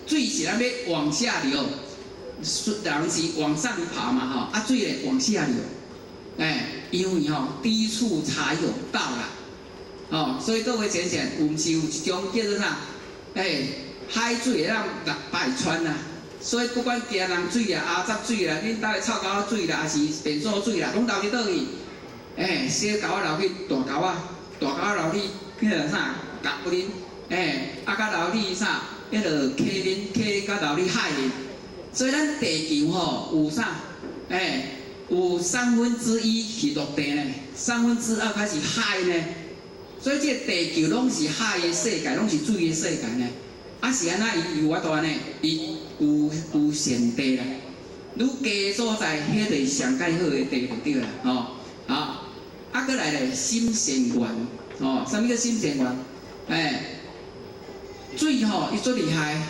水是按呢往下流，人是往上爬嘛，吼，啊水咧往下流，欸，因為吼低處才有道啦，吼，所以各位淺顯，有毋是有一種叫做啥？欸，海水會當六百川啊，所以不管行人水啊、阿雜水啦、恁兜的臭狗仔水啦，抑是便所水啦，攏流去佗去？欸，小狗仔流去大狗仔，大狗仔流去彼个啥溝裡，欸，啊，佮流去啥？彼个溪裡，溪裡佮流去海裡。所以咱地球吼有啥？欸，有1/3是陸地呢，2/3較是海呢。所以這个地球攏是海的世界，攏是水的世界呢。啊是按怎？伊有法度按呢？伊有有善地啦。愈低所在，彼就是上蓋好的地就對啦，吼。好，啊，閣來咧心善緣，吼，啥物叫心善緣？欸，水吼，伊足厲害，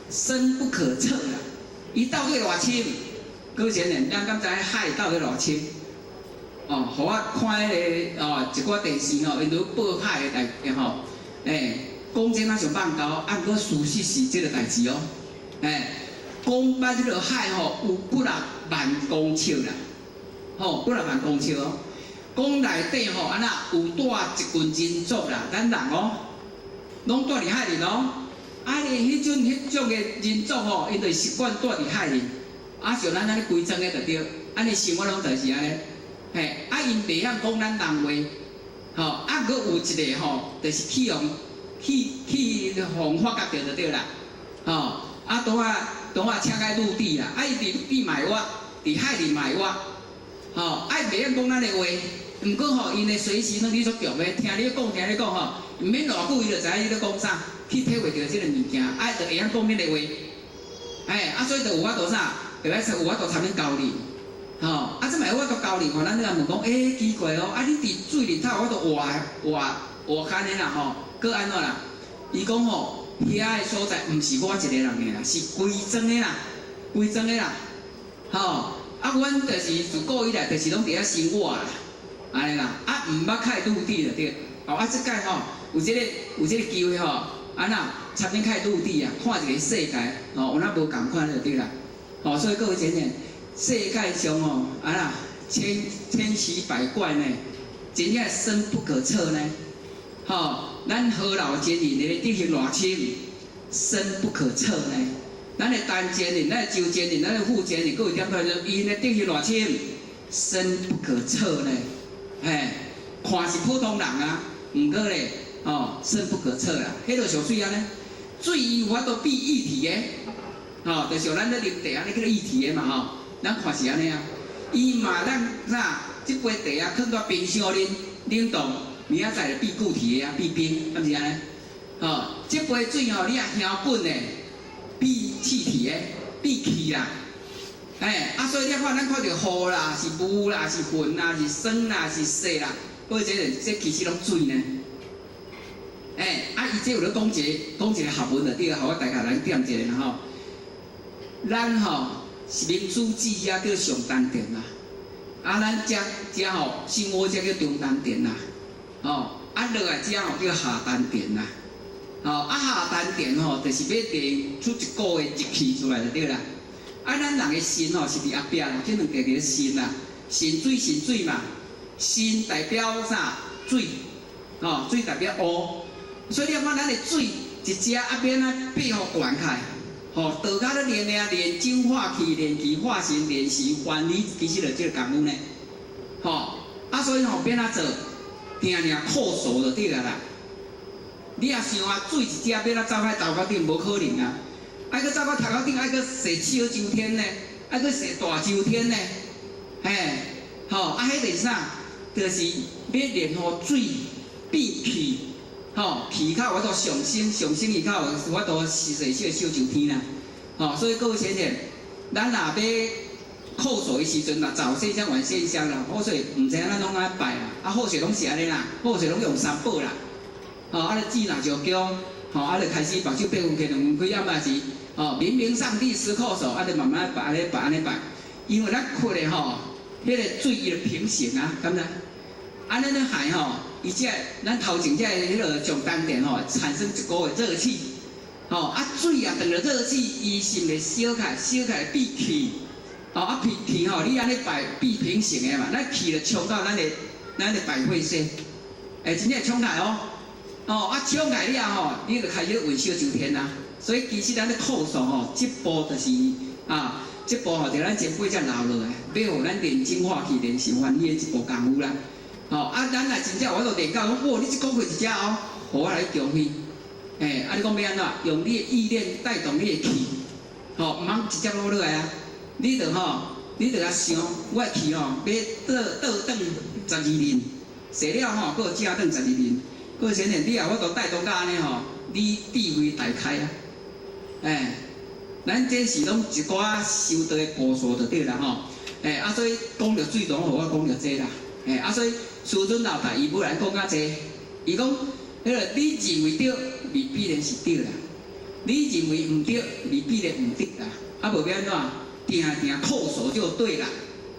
深不可測啦。伊到底偌深？閣前呢，咱敢知海到底偌深？哦，予我看彼个哦，一寡電視吼，𪜶都報海的代誌吼，欸，講真仔像放狗，啊，毋過事實是這個代誌哦，欸，講捌彼个海吼有幾若萬公尺啦，吼，幾若萬公尺哦。講內底吼，按怎有住一群人族啦，咱人哦，攏住佇海裡哦。啊，伊彼種的人族吼，𪜶就習慣住佇海裡，啊，像咱按呢規莊的就對，按呢生活攏就是按呢，嘿，啊，𪜶袂曉講咱人話，吼，啊，閣有一个吼，就是去予去去予發覺著就對啦，吼，啊，拄仔拄仔請個陸地啦，啊，伊佇陸地嘛會活，佇海裡嘛會活，吼，啊，伊袂曉講咱的話，毋過吼，𪜶的隨時攏咧足強的，聽你講，聽你講吼，毋免偌久，伊就知影你咧講啥，去體會著這个物件，啊，就會曉講恁的話，欸，啊，所以就有法度啥，就愛有法度參恁交流，吼，啊，這嘛有法度交流，吼，咱咧問講，欸，奇怪哦，啊，你佇水裡頭有法度活活活較呢啦，吼，閣按怎啦？伊講吼，遐个所在毋是我一个人的啦，是規莊的啦，規莊的啦，吼，啊，阮就是自古以來就是攏佇遐生活啦，按呢啦，啊，毋捌開陸地就對，哦，啊，這擺吼有這个機會吼，按怎參恁開陸地啊，看一个世界，吼，有哪無仝款就對啦，吼，所以各位淺顯，世界上吼，啊啦，千奇百怪呢，真正深不可測呢，吼，咱何老真人的德行偌深，深不可測呢。咱的陳真人、咱的周真人、咱的傅真人，閣有點出來，𪜶的德行偌深，深不可測呢。嘿，看是普通人啊，毋過咧，哦，深不可測啦。彼就像水按呢，水伊有法度變液體的，吼，就像咱咧啉茶按呢叫做液體的嘛吼，咱看是按呢啊。伊嘛咱啥，這杯茶啊，囥佇冰箱裡冷凍，明仔載就變固體的啊，變冰，敢是按呢？吼，這杯水吼，你若燃滾的，變氣體的，變氣啦。欸，啊，所以你看，咱看著雨啦，是霧啦，是雲啦，是霜啦，是雪啦，或者這其實攏水呢。欸，啊，伊這有咧講一個，講一個學問就對，予我大家來點一下啦吼。咱吼是民主姊遐叫上丹田啦，啊，咱遮遮吼信和遮叫中丹田啦，吼，啊落來遮吼叫下丹田啦，吼，啊下丹田吼就是欲提出一股的熱氣出來就對啦。啊，咱人的腎吼是佇後壁啦，這兩塊佇咧腎啦，腎水腎水嘛，腎代表啥？水，吼，水代表烏，所以你看咱的水一只啊，欲按怎變予懸起來，吼，道家咧練練練精化氣，練氣化神，練神還理，其實就這個功夫呢，吼，啊，所以吼欲按怎做？定定叩首就對啊啦。你若想啊，水一只欲按怎走去頭殼頂，無可能啊！愛閣走到頭殼頂，愛閣踅小周天呢，愛閣踅大周天呢，嘿，吼，啊，彼就是啥？就是欲練予水變氣，吼，氣較有法度上升，上升伊較有法度踅小小周天啦，吼，所以各位先生，咱若欲叩首的時陣，若早獻香晚獻香啦，好勢毋知影咱攏按怎拜啦，啊，好勢攏是按呢啦，好勢攏用三寶啦。吼，啊，你舌若上供，吼，啊，就開始目睭八分開兩分開，啊，嘛是，吼，明明上帝師叩首，啊，就慢慢拜，按呢拜，按呢拜，因為咱磕的吼，彼個水伊就平行啊，敢知？按呢咧害吼，伊這咱頭前這个彼个上丹田吼，產生一股的熱氣，吼，啊，水啊，當著熱氣，伊是毋會燒起來，燒起來變氣，吼，啊，氣氣吼，你按呢拜變平行的嘛，咱氣就衝到咱的百會穴，欸，真正會衝起來哦。哦，啊，衝來了吼，你就開始運小周天啦。所以其實咱咧叩首吼，這步就是啊，這步吼，就咱前輩才留落來，欲予咱練精化氣、練神歡喜的一步功夫啦。吼，啊，咱若真正有法度練到，講哇，你這個月一隻哦，予我來強去。欸，啊，你講欲按怎？用你的意念帶動你的氣，吼，毋通直接落落來啊。你著吼，你著愛想，我的氣吼，欲倒倒轉十二輪，踅了吼，閣正轉十二輪。各位先生，你若有法度帶動到按呢吼，你智慧大開啊！欸，咱這是攏一寡修道的步數就對啦吼。欸，啊，所以講著水攏予我講著這啦。欸，啊，所以師尊老大伊無來講較濟，伊講，彼个你認為對，未必然是對啦；你認為毋對，未必然毋對啦。啊，無欲按怎？定定叩首就對啦。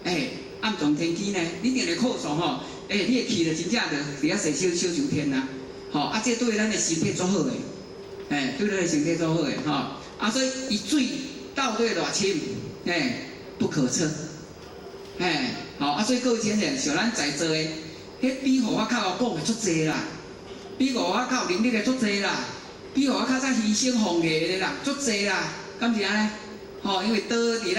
欸，暗藏天機呢，你定定叩首吼，欸，你的氣就真正就佇遐踅小小周天啦。吼，啊，這對咱的身體足好的，欸，對咱的身體足好的，吼。啊，所以伊水到底偌深，欸，不可測。欸，吼，啊，所以各位先生，像咱在座的，彼比予我較會講的足濟啦，比予我較有能力的足濟啦，比予我較早犧牲奉獻的人足濟啦，敢是按呢？吼，因為道佇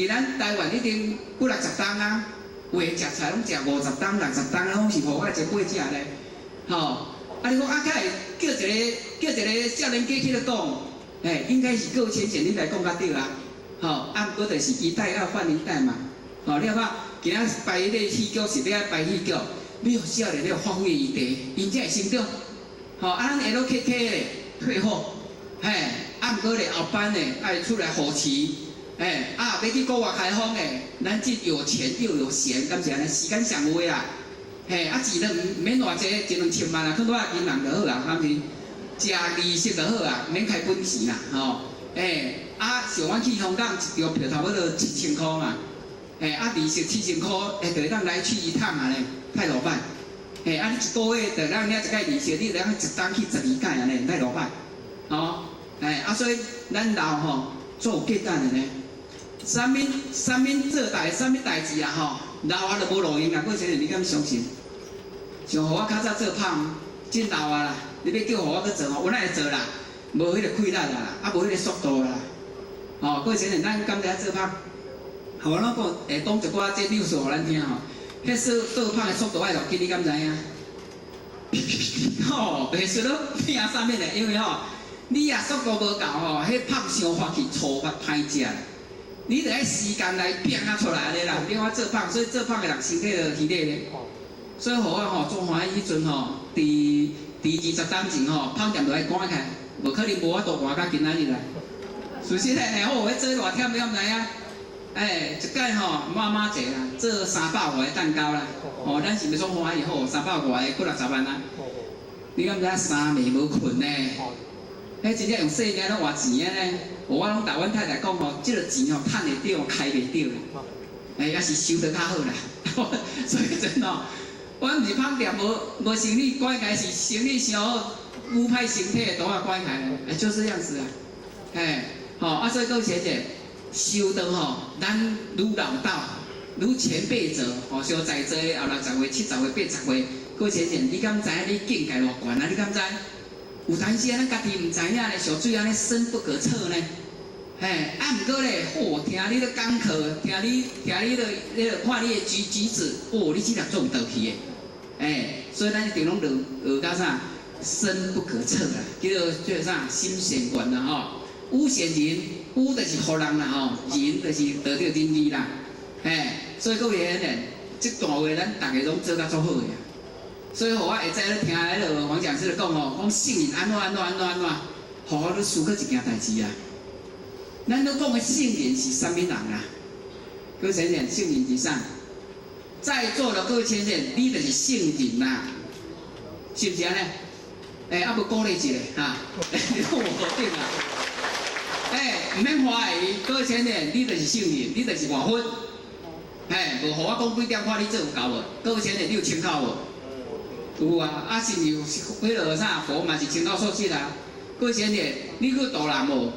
咱台灣已經幾六十冬啊，有的食菜攏食50冬、60冬，攏是予我前輩食咧，吼。啊！你講啊，敢會叫一個少年家去咧講，欸，應該是各位前賢你來講較對啊，吼。啊，毋過就是一代要換一代嘛，吼。你看今仔排彼個戲劇是欲按怎排戲劇，欲予少年咧發揮的餘地，𪜶才會成長。吼，啊，咱下落客客咧退後，嘿，啊，毋過咧後班的愛出來扶持，嘿，啊，欲去國外開放的，咱這有錢又有閒，敢是按呢？時間上有的啦。嘿，啊錢都毋免偌濟，一兩千萬啊，囥佇銀行就好啊，敢是？食利息就好啊，毋免開本錢啦，吼。欸，啊，像阮去香港一張票差不多7000箍嘛，欸，啊利息七千箍，欸，就會當來去一趟啊咧，太落歹。欸，啊你一個月就當領一擺利息，你會當一冬去12擺按呢，太落歹。吼，欸，啊所以咱老吼做有價值的呢，啥物啥物做代啥物代誌啊吼，老啊就無路用啊，各位先生你敢相信？像予我較早做麭，真老啊啦！你欲叫予我去做吼，我哪會做啦？無彼個氣力啊啦，啊無彼個速度啦。吼，各位先生，咱敢知影做麭？予我攏講，會講一寡這故事予咱聽吼。彼說倒麭的速度愛偌緊，你敢知影？吼，袂輸囉拼啥物咧？因為吼，你若速度無夠吼，彼麭傷發去粗發歹食。你著愛時間來拼啊出來按呢啦。你看做麭，所以做麭的人身體就虛弱咧。所以予我吼足歡喜，彼陣吼，佇20冬前吼，麭店就愛關起來，無可能無法度活到今仔日啦。事實咧，吼，彼做偌忝，你敢知影？欸，一擺吼，媽媽濟啦，做300外个蛋糕啦，吼，咱是毋是總歡喜好？三百外个幾六十萬啊？你敢知影3暝無睏呢？彼真正用性命攏換錢的呢。我攏逐阮太太講吼，這个錢吼，趁會著，開袂著啦。欸，猶是收得較好啦。所以陣吼，阮毋是麭店無生意關起來，是生意傷好，烏歹身體都啊關起來，欸，就是這樣子啊。欸，吼，啊，所以各位學姐，修道吼，咱愈老道，愈前輩者，吼，像在座的後60歲、70歲、80歲，各位先生，你敢知影你境界偌懸啊？你敢知？有當時啊，咱家己毋知影咧，像水按呢深不可測呢。嘿，啊，毋過咧，吼，聽你咧講課，聽你聽你咧，咧看你的舉止，哦，你這粒做有道氣的，欸，所以咱一定攏學學到啥？深不可測啦，叫做叫啥？心善願啦吼。與善人，與就是予人啦吼，仁就是得著仁義啦，嘿，所以各位兄弟，這段話咱逐家攏做甲足好的。所以，予我會使咧聽彼个黃講師咧講吼，講聖人按怎按怎按怎按怎，予我咧思考一件代誌啊。咱咧講的聖人是啥物人啊？各位先生，聖人是啥？在座的各位先生，你就是聖人啦，是毋是按呢？欸，啊無鼓勵一下哈，你講有好頂啊？欸，毋免懷疑，各位先生，你就是聖人，你就是活佛。嘿，無予我講幾點，看你做有夠無？各位先生，你有穿口無？有啊，啊是有彼个啥佛嘛是穿口說實啊。各位先生，你去度人無？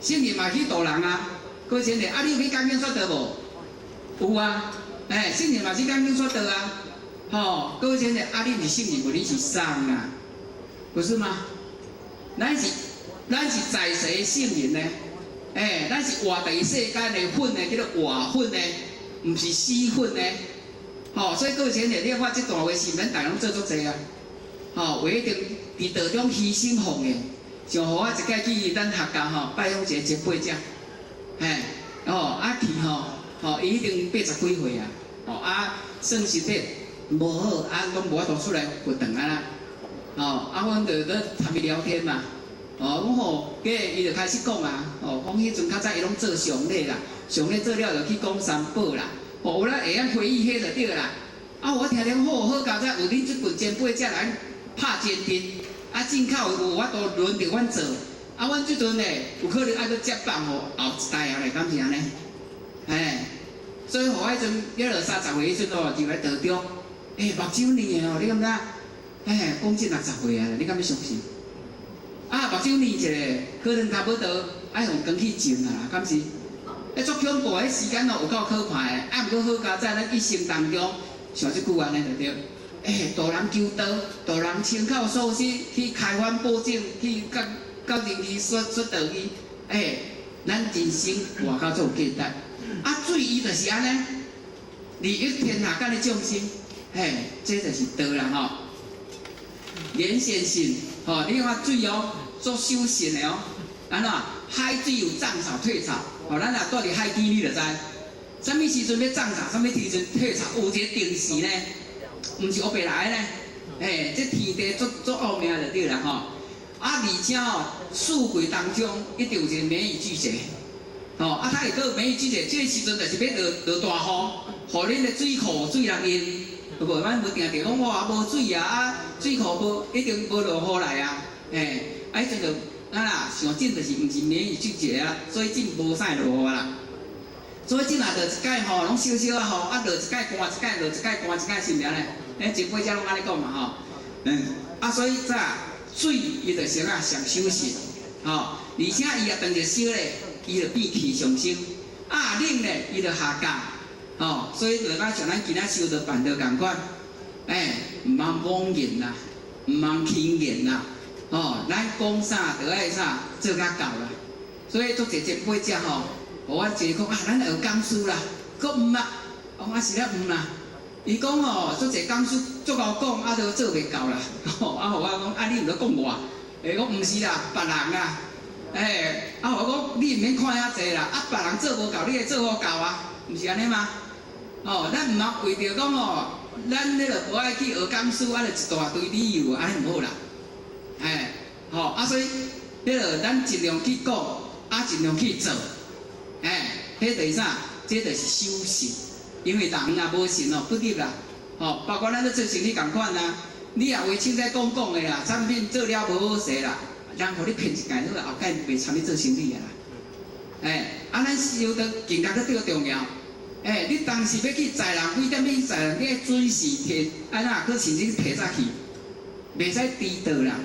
聖人嘛去度人啊。各位先生，啊你有去講經說道無？有啊，欸，聖人嘛是講經說道啊。吼，各位先生，啊你毋是聖人無？你是啥啊？不是嗎？咱是在世的聖人呢，欸，咱是活佇世間的佛呢，叫做活佛呢，毋是死佛呢。吼，所以各位先生，你看這段話是免逐家攏做足濟啊。吼，有一定佇道中犧牲奉獻，像予我一擺去咱學校吼拜訪一個前輩者，嘿，吼啊去吼，吼伊已經80幾歲啊，吼啊算身體無好，啊攏無法度出來活動啊啦。吼，啊，阮就咧參伊聊天嘛，哦，講吼，過伊就開始講啊，哦，講彼陣較早伊攏做上禮啦，上禮做了就去講三寶啦，哦，有啦會曉回憶彼就對啦。啊，我聽著好好佳哉有恁這群前輩者來拍前陣，啊，進口有法度輪著阮做，啊，阮這陣咧有可能愛閣接棒予後一代啊咧，敢是按呢？嘿，所以予我彼陣彼落30歲彼陣哦，入來道中，欸，目睭黏的哦，你敢知？欸，講真60歲啊，你敢欲相信？啊，目睭黏一下，可能差不多愛予光去種啊啦，敢是？欸，足恐怖！彼時間哦有夠可怕的，啊，毋過好佳哉，咱一生當中像這句按呢就對。欸，度人求道，度人親口說實，去開發布證，去佮佮仁義說說道義，欸，咱人生活到足有價值。啊，水伊就是按呢，利益天下間的眾生，嘿，這就是道啦吼。連善信，吼，你看水哦，做守信的哦，按怎？海水有漲潮退潮，吼，咱若蹛佇海邊，你就知，啥物時陣欲漲潮，啥物時陣退潮，有一個定時呢，毋是烏白來的呢。嘿，這天地足足奧妙就對啦吼。啊，而且哦，四季當中一定有一個梅雨季節，吼，啊，它會閣梅雨季節，這個時陣就是欲落落大雨，予恁的水庫水人淹，有無？咱無定定講哇無水啊，啊水庫無一定無落雨來啊，嘿，啊，彼陣就啊啦，上緊就是毋是梅雨季節啊，所以真無啥會落雨啦。所以這若落一擺吼，攏少少仔雨，啊落一擺乾一擺，落一擺乾一擺，是毋是按呢？欸，前輩者攏按呢講嘛吼，嗯，啊所以啥水伊就先啊上守信，吼，而且伊若當日燒咧，伊就變氣上升，啊冷咧，伊就下降，吼，所以就若像咱今仔修道辦道仝款，欸，毋通妄言啦，毋通輕言啦，吼，咱講啥就愛啥做甲到啦，所以足濟前輩者吼，予我一個講啊，咱學講師啦，閣毋啊，我講啊是咧毋啦。伊講吼，足濟講師足𠢕講，啊都做袂到啦。吼，啊，予我講，啊你毋咧講我？伊講毋是啦，別人啦。欸，啊，我講你毋免看遐濟啦，啊，別人做無到，你會做予到啊？毋是按呢嗎？吼，咱毋通為著講吼，咱彼个無愛去學講師，啊，就一大堆理由，按呢毋好啦。欸，吼，啊，所以彼个咱盡量去講，啊，盡量去做。欸，彼就是啥？這就是守信。因為人若無信哦，不入啦。吼，包括咱咧做生意仝款啊，你若話凊彩講講的啦，產品做了無好勢啦，人予你騙一擺好，後擺袂參你做生意啊啦。欸，啊，咱修道更加閣閣重要。欸，你當時欲去載人，幾點欲去載人，你愛準時提，按怎閣甚至提早去，袂使遲到啦。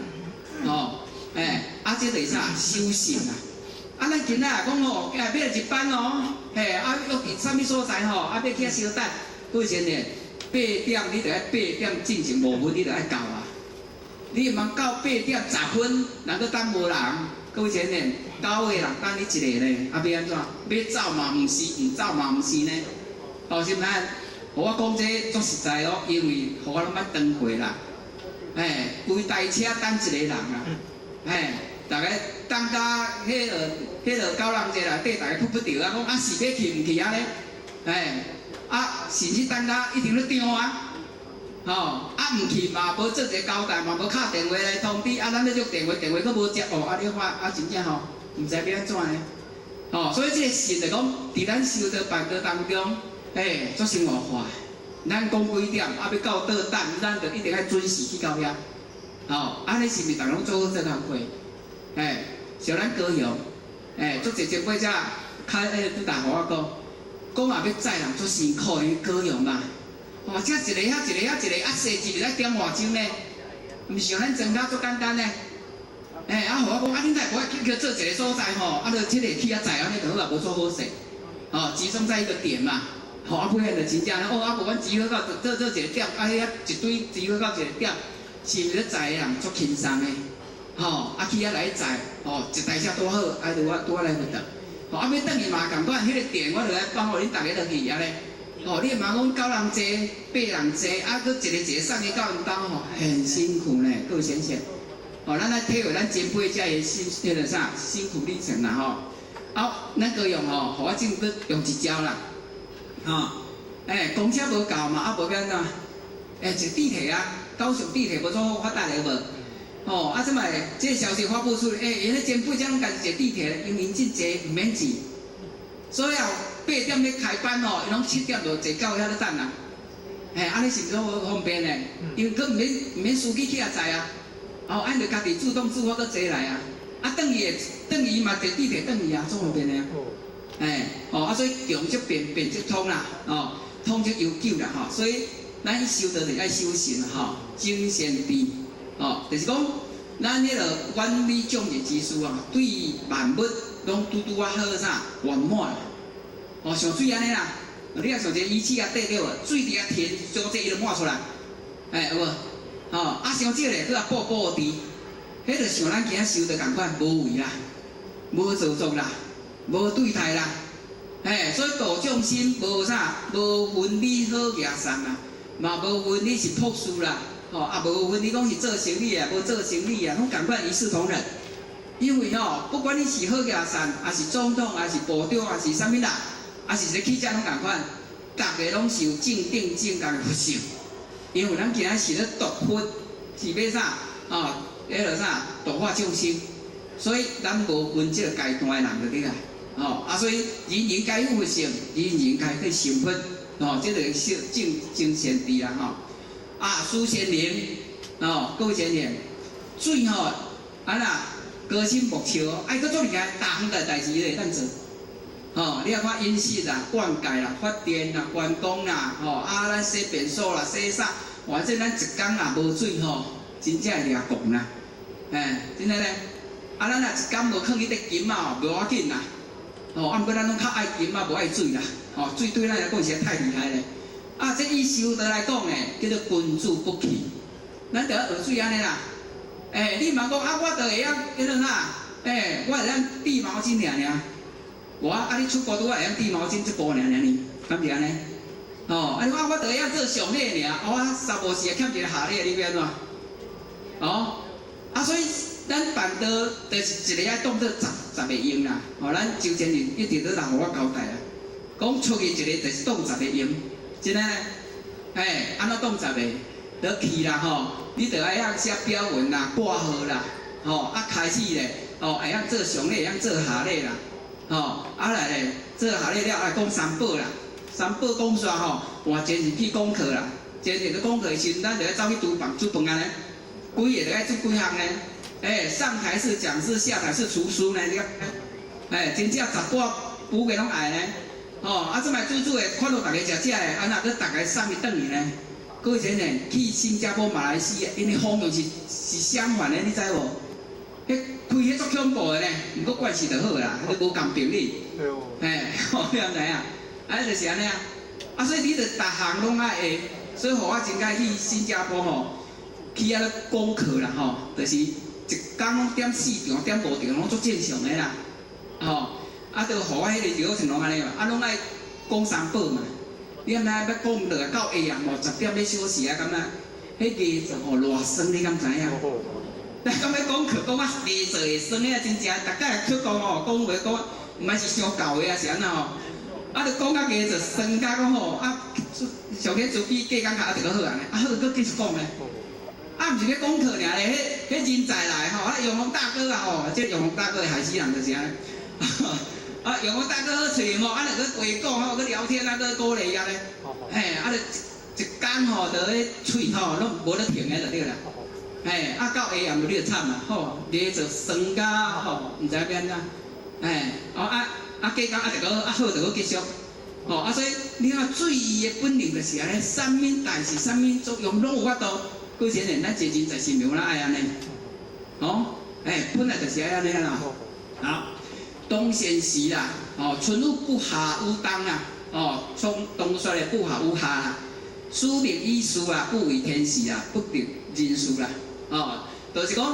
吼，欸，啊，這就是啥？守信啊。啊，咱今仔若講吼，欲來一班哦，嘿，啊，約佇啥物所在吼，啊，欲去遐相等，各位先生，八點你著愛8點進前5分，你著愛到啊。你毋通到8點10分，人閣等無人。各位先生，9個人等你一個呢，啊，欲按怎？欲走嘛毋是，毋走嘛毋是呢。哦，是毋是？予我講這足實在哦，因為予我攏捌當過啦。嘿，規台車等一個人啊，嘿，逐家等甲彼落九人坐內底，逐家噗噗著啊，講啊是欲去毋去啊咧？嘿，啊甚至等甲一定咧張啊，吼，啊毋去嘛無做一個交代，嘛無敲電話來通知，啊咱咧約電話，電話閣無接哦，啊你看啊真正吼，毋知欲按怎呢？吼，所以這個信就講，佇咱修道辦道當中，嘿，足生活化。咱講幾點，啊欲到倒等，咱就一定愛準時去到遐。吼，按呢是毋是逐家攏做好做工課？嘿，像咱高雄，嘿，足濟前輩才較彼個拄達予我講，講若欲載人足辛苦，因為高雄嘛，哇，這一个遐一个遐一个，啊，踅一日愛點外鐘呢，毋是像咱莊跤足簡單呢。嘿，啊，予我講，啊，恁若無愛去做一个所在吼，啊，就這個去遐載按呢就好啊，無做好勢，吼，集中在一個點嘛。吼，啊，尾仔就真正哦，啊，無阮集合到做做一個點，啊，遐一堆集合到一個點，是毋是咧載的人足輕鬆的？吼，啊去遐來載，吼，一台車拄好，啊，就我拄仔來佛道。吼，啊，欲轉去嘛仝款，彼個電我就來放予恁逐家落去按呢。吼，你毋通講九人坐、八人坐，啊，閣一个一个送去到𪜶兜吼，很辛苦呢，各位先生。吼，咱來體會咱前輩遮的辛彼個啥辛苦歷程啦吼。啊，咱高雄吼，予我正閣用一招啦。吼，欸，公車無夠嘛，啊無欲按怎？欸，坐地鐵啊，高雄地鐵無做發達的無？吼，啊，這擺這個消息發布出來，欸，𪜶咧前輩才攏家己坐地鐵，因為𪜶真濟毋免錢，所以後8點咧開班吼，𪜶攏7點就坐到遐咧等啊。嘿，按呢是毋是好方便呢？因為閣毋免司機去遐載啊，哦，按就家己主動自發閣坐來啊。啊，轉去的轉去嘛坐地鐵轉去啊，足方便的啊。欸，哦，啊，所以窮則變，變則通啦，哦，通則悠久啦，吼，所以咱修道就愛修行吼，真善智，哦，就是講咱彼个原理眾人之事啊，對萬物攏拄拄仔好啥圓滿，哦，像水按呢啦，你若像一個儀器啊綴著無，水佇遐填，將這伊就滿出來，欸，有無？吼，啊，傷少咧，閣啊步步治，彼就像咱今仔修道仝款，無為啦，無造作啦。無對待啦，嘿，所以度眾生無啥，無分你好額善啦，嘛無分你是樸素啦，吼，啊無分你講是做生意啊，無做生意啊，攏仝款一視同仁。因為吼，不管你是好額善，抑是總統，抑是部長，抑是啥物啦，抑是一个記者，攏仝款，逐个攏是有正定正覺的佛性。因為咱今仔是咧度佛，是欲啥？哦，彼个啥？度化眾生，所以咱無分這個階段的人就對啊。哦，啊，所以人人皆有佛性，人人皆可以成佛，哦，這個是正正善智啦，吼。啊，施善能，哦，各位賢人，水吼，啊啦，高深莫測，愛閣足厲害，逐項的代誌會當做。吼，你若看飲食啦、灌溉啦、發電啦、觀光啦，吼，啊，咱洗便所啦、洗衫，反正咱一工若無水吼，真正會掠狂啦，嘿，真的咧。啊，咱若一工無囥彼塊金仔吼，無要緊啦。吼，啊，毋過咱攏較愛金仔，無愛水啦。吼，水對咱來講實在太厲害咧。啊，這以修道來講呢，叫做君子不器。咱著愛學水按呢啦。欸，你毋通講啊，我著會曉叫做啥？欸，我會曉遞毛巾爾爾。無啊，啊你出國拄仔會曉遞毛巾這步爾爾呢？敢是按呢？吼，啊你講我著會曉做上禮爾，我三無時會欠一个下禮，你欲按怎？哦，啊所以咱辦道就是一个愛當做十個用啦。吼，咱周前人一直都來予我交代啊，講出去一个就是當十個用，真的呢？欸，按怎當十個？著去啦吼，你著愛曉寫表文啦、掛號啦，吼，啊開始咧，吼會曉做上禮，會曉做下禮啦，吼，啊來咧做下禮了愛講三寶啦，三寶講煞吼，換前日去講課啦，前日去講課的時陣，咱就愛走去廚房煮飯按呢，幾个就愛煮幾項呢？欸，上台是講師，下台是廚師呢，你看，欸，真正雜掛補個攏愛呢，吼，啊，這擺煮煮的，看到逐家食食的，啊若閣逐家送伊轉去呢？各位先生，去新加坡、馬來西亞，𪜶的方向是相反的，你知無？彼開彼足恐怖的呢，毋過慣勢就好啦，彼無共平你。嘿，你毋知影？啊，就是按呢啊。啊，所以你著逐項攏愛會，所以予我真喜去新加坡吼，去遐咧講課啦吼，就是一工攏點四場、點五場，攏足正常的啦，吼。啊，就予我彼个就好像攏按呢嘛，啊，攏愛講三寶嘛。你毋知影欲講落來到下暗哦，10點欲小息啊，敢若彼牙槽吼偌酸，你敢知影？咱講欲講課講啊牙槽會酸，彼真正，逐擺出講吼，講話講，毋知是傷厚的抑是按怎吼？啊，就講甲牙槽酸甲講吼，啊，上起自己過感覺啊，就閣好啊，啊好，閣繼續講咧。啊，毋是咧講課爾咧，彼人才來吼，啊，永豐大哥啊吼，這永豐大哥會害死人就是按呢。啊，永豐大哥好揣吼，啊，就閣話講吼，閣聊天啊，閣鼓勵啊咧，嘿，啊，就一工吼，就彼喙吼攏無咧停的就對啦。嘿，啊，到下暗就你就慘啦，吼，牙槽酸甲吼，毋知欲按怎，嘿，哦啊啊，過工啊就閣啊好就閣繼續，吼啊，所以你看水伊的本領就是按呢，啥物代誌、啥物作用攏有法度。過前呢，咱一個人在生命，咱愛按呢，吼，哎，本來就是愛按呢啦。好，當先時啦，哦，春雨不下雨冬啊，哦，從冬說的不下雨夏啦，使命以事啊，不為天時啊，不得人事啦，哦，就是講，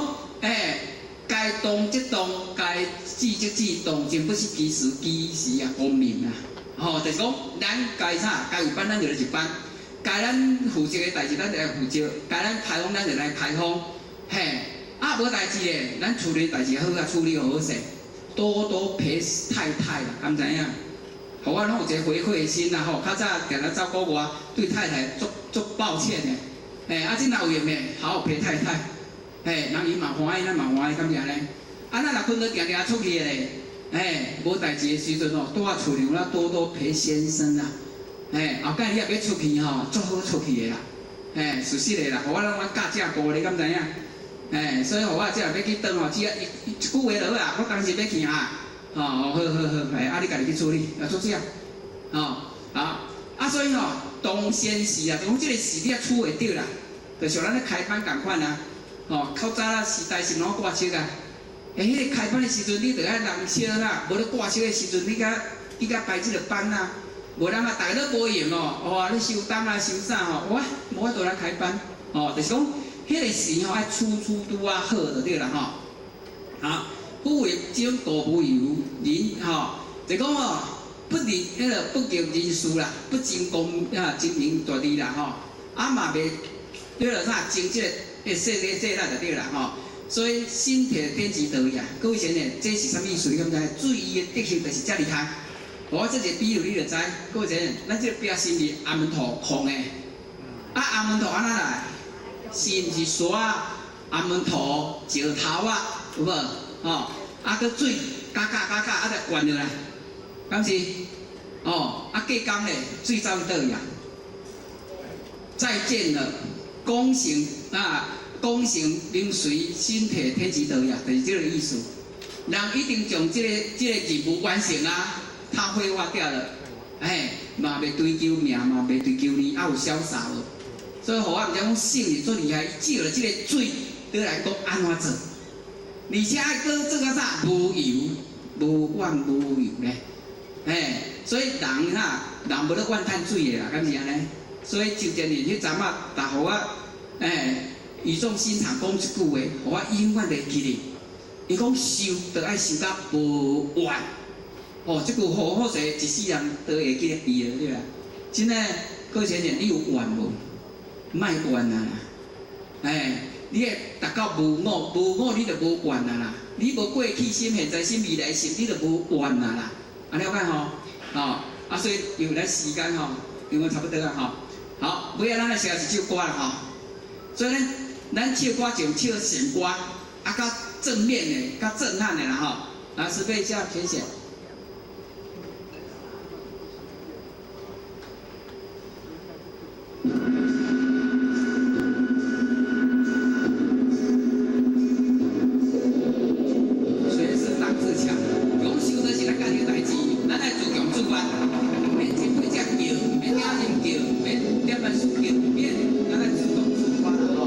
哎，該動則動，該止則止，動靜不失其時，其時啊，光明啊，吼，就是講，咱該啥，該有班咱就來入班。該咱負責的代誌，咱就來負責；該咱開放，咱就來開放。嘿，啊無代誌咧，咱處理代誌好啊，處理好好勢，多多陪太太啦，敢知影？予我攏有一個回饋的心啦吼。較早定定走國外，對太太足足抱歉的。嘿，啊，這若有閒的，好好陪太太。嘿，人伊嘛歡喜，咱嘛歡喜，敢是按呢？啊，咱若睏得定定出去的咧，嘿，無代誌的時陣吼，拄仔厝裡，咱多多陪先生啦。嘿，後蓋你若欲出去吼，足好出去的啦。嘿，事實的啦，予我攏按教正顧你敢知影？嘿，所以予我這若欲去轉吼，只要一句話就好啊。我當時欲去啊，吼，好好好，嘿，啊你家己去處理，啊做這，吼，好，啊所以吼，當先時啊，就講這個事你也處會著啦，就像咱咧開班仝款啊，吼，較早啊時代是攏掛飾啊，欸，彼個開班的時陣，你著愛人少啦，無咧掛飾的時陣，你佮排這個班啊。無人啊，逐个都無閒哦，哇！咧收檔啊，收啥吼，哇，無法度來開班，哦，就是講，彼個時吼愛處處拄仔好就對啦吼。好，夫為整個無由人吼，就講吼，不仁彼個不求人事啦，不爭功啊，爭名奪利啦吼，啊嘛袂對了啥爭這個勢勢勢啦就對啦吼。所以身體天時道義啊，各位先生，這是啥物意思？你敢知？水伊的德行就是遮厲害。我這一個比喻你就知，各位先生，咱這個壁是毋是阿門土空的？啊，阿門土按怎來？是毋是沙、阿門土、石頭啊？有無？吼，啊，閣水加加加加，啊，就灌落來，敢是？哦，啊，過工咧，水走去佗去啊？再見了，功成啊，功成名遂，身體天時道義啊，就是這個意思。人一定將這個任務完成啊。他揮霍掉了，哎，嘛袂追求名，嘛袂追求利，啊有瀟灑無？所以，予我毋知講聖人足厲害，伊借了這個水，倒來講按怎做，而且愛閣做較啥？無尤，無怨無尤咧，哎，所以人哈，人無咧怨嘆水的啦，敢是按呢？所以周建人彼陣仔，逐予我，哎，語重心長講一句話，予我永遠會記得。伊講修，就愛修甲無怨。哦，這句好好勢，一世人都會記得記的，對啦。真的，郭先生，你有怨無？莫怨啊！哎，你會達到無我，無我你就無怨啊啦。你無過去心、現在心、未來心，你就無怨啊啦。啊，了解吼？哦，啊，所以因為咱時間吼，因為差不多啊吼。好，尾仔咱來寫一首歌啦吼。所以呢，咱唱歌就唱善歌，啊，較正面的、較震撼的啦吼。來，準備一下填寫。學生當自強，講修就是咱家己的代誌，咱愛自強自發，免真對只叫，免聽人叫，免點來輸叫，免，咱愛主動自發啦吼。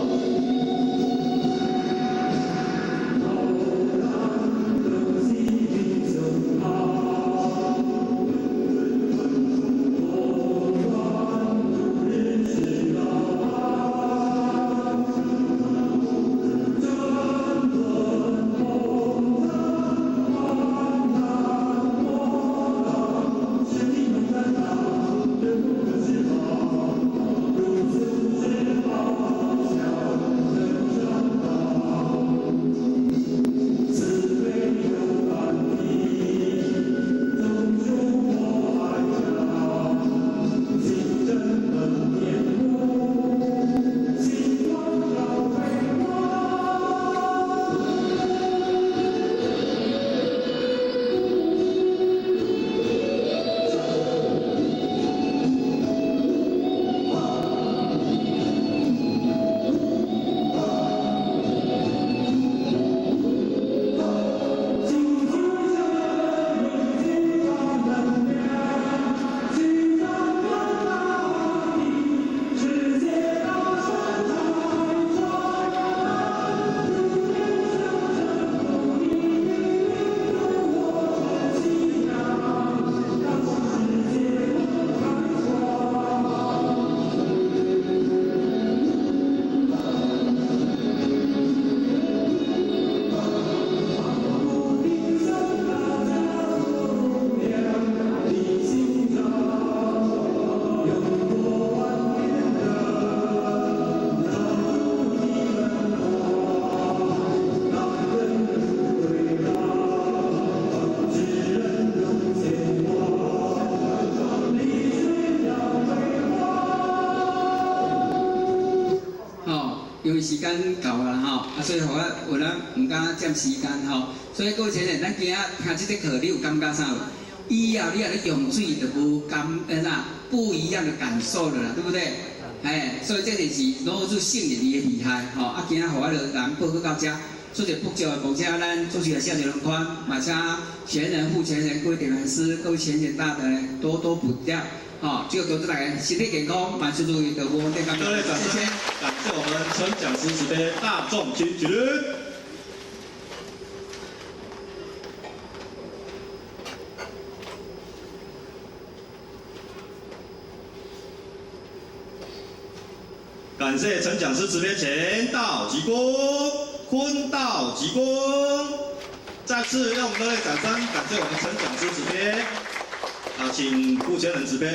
間到啦吼，啊，所以予我有影毋敢佔時間吼。所以各位前人，咱今仔聽這節課，你有感覺啥無？以後你若咧用水就無感，啥不一樣的感受了啦，對不對？哎，所以這就是老祖聖人伊的厲害吼。啊，今仔予我著人報告到遮，做者不久的，目前咱主持人謝傑龍寬，嘛請賢人、護前人、各位點傳師、各位賢賢大德多多補教。好，這個祝大家身體健康，萬事如意，得無健康。各位掌聲，感謝我們陳講師慈悲大眾請起立。感謝陳講師慈悲前道鞠躬，坤道鞠躬。再次讓我們熱烈掌聲，感謝我們陳講師慈悲。啊，請顧前人慈悲。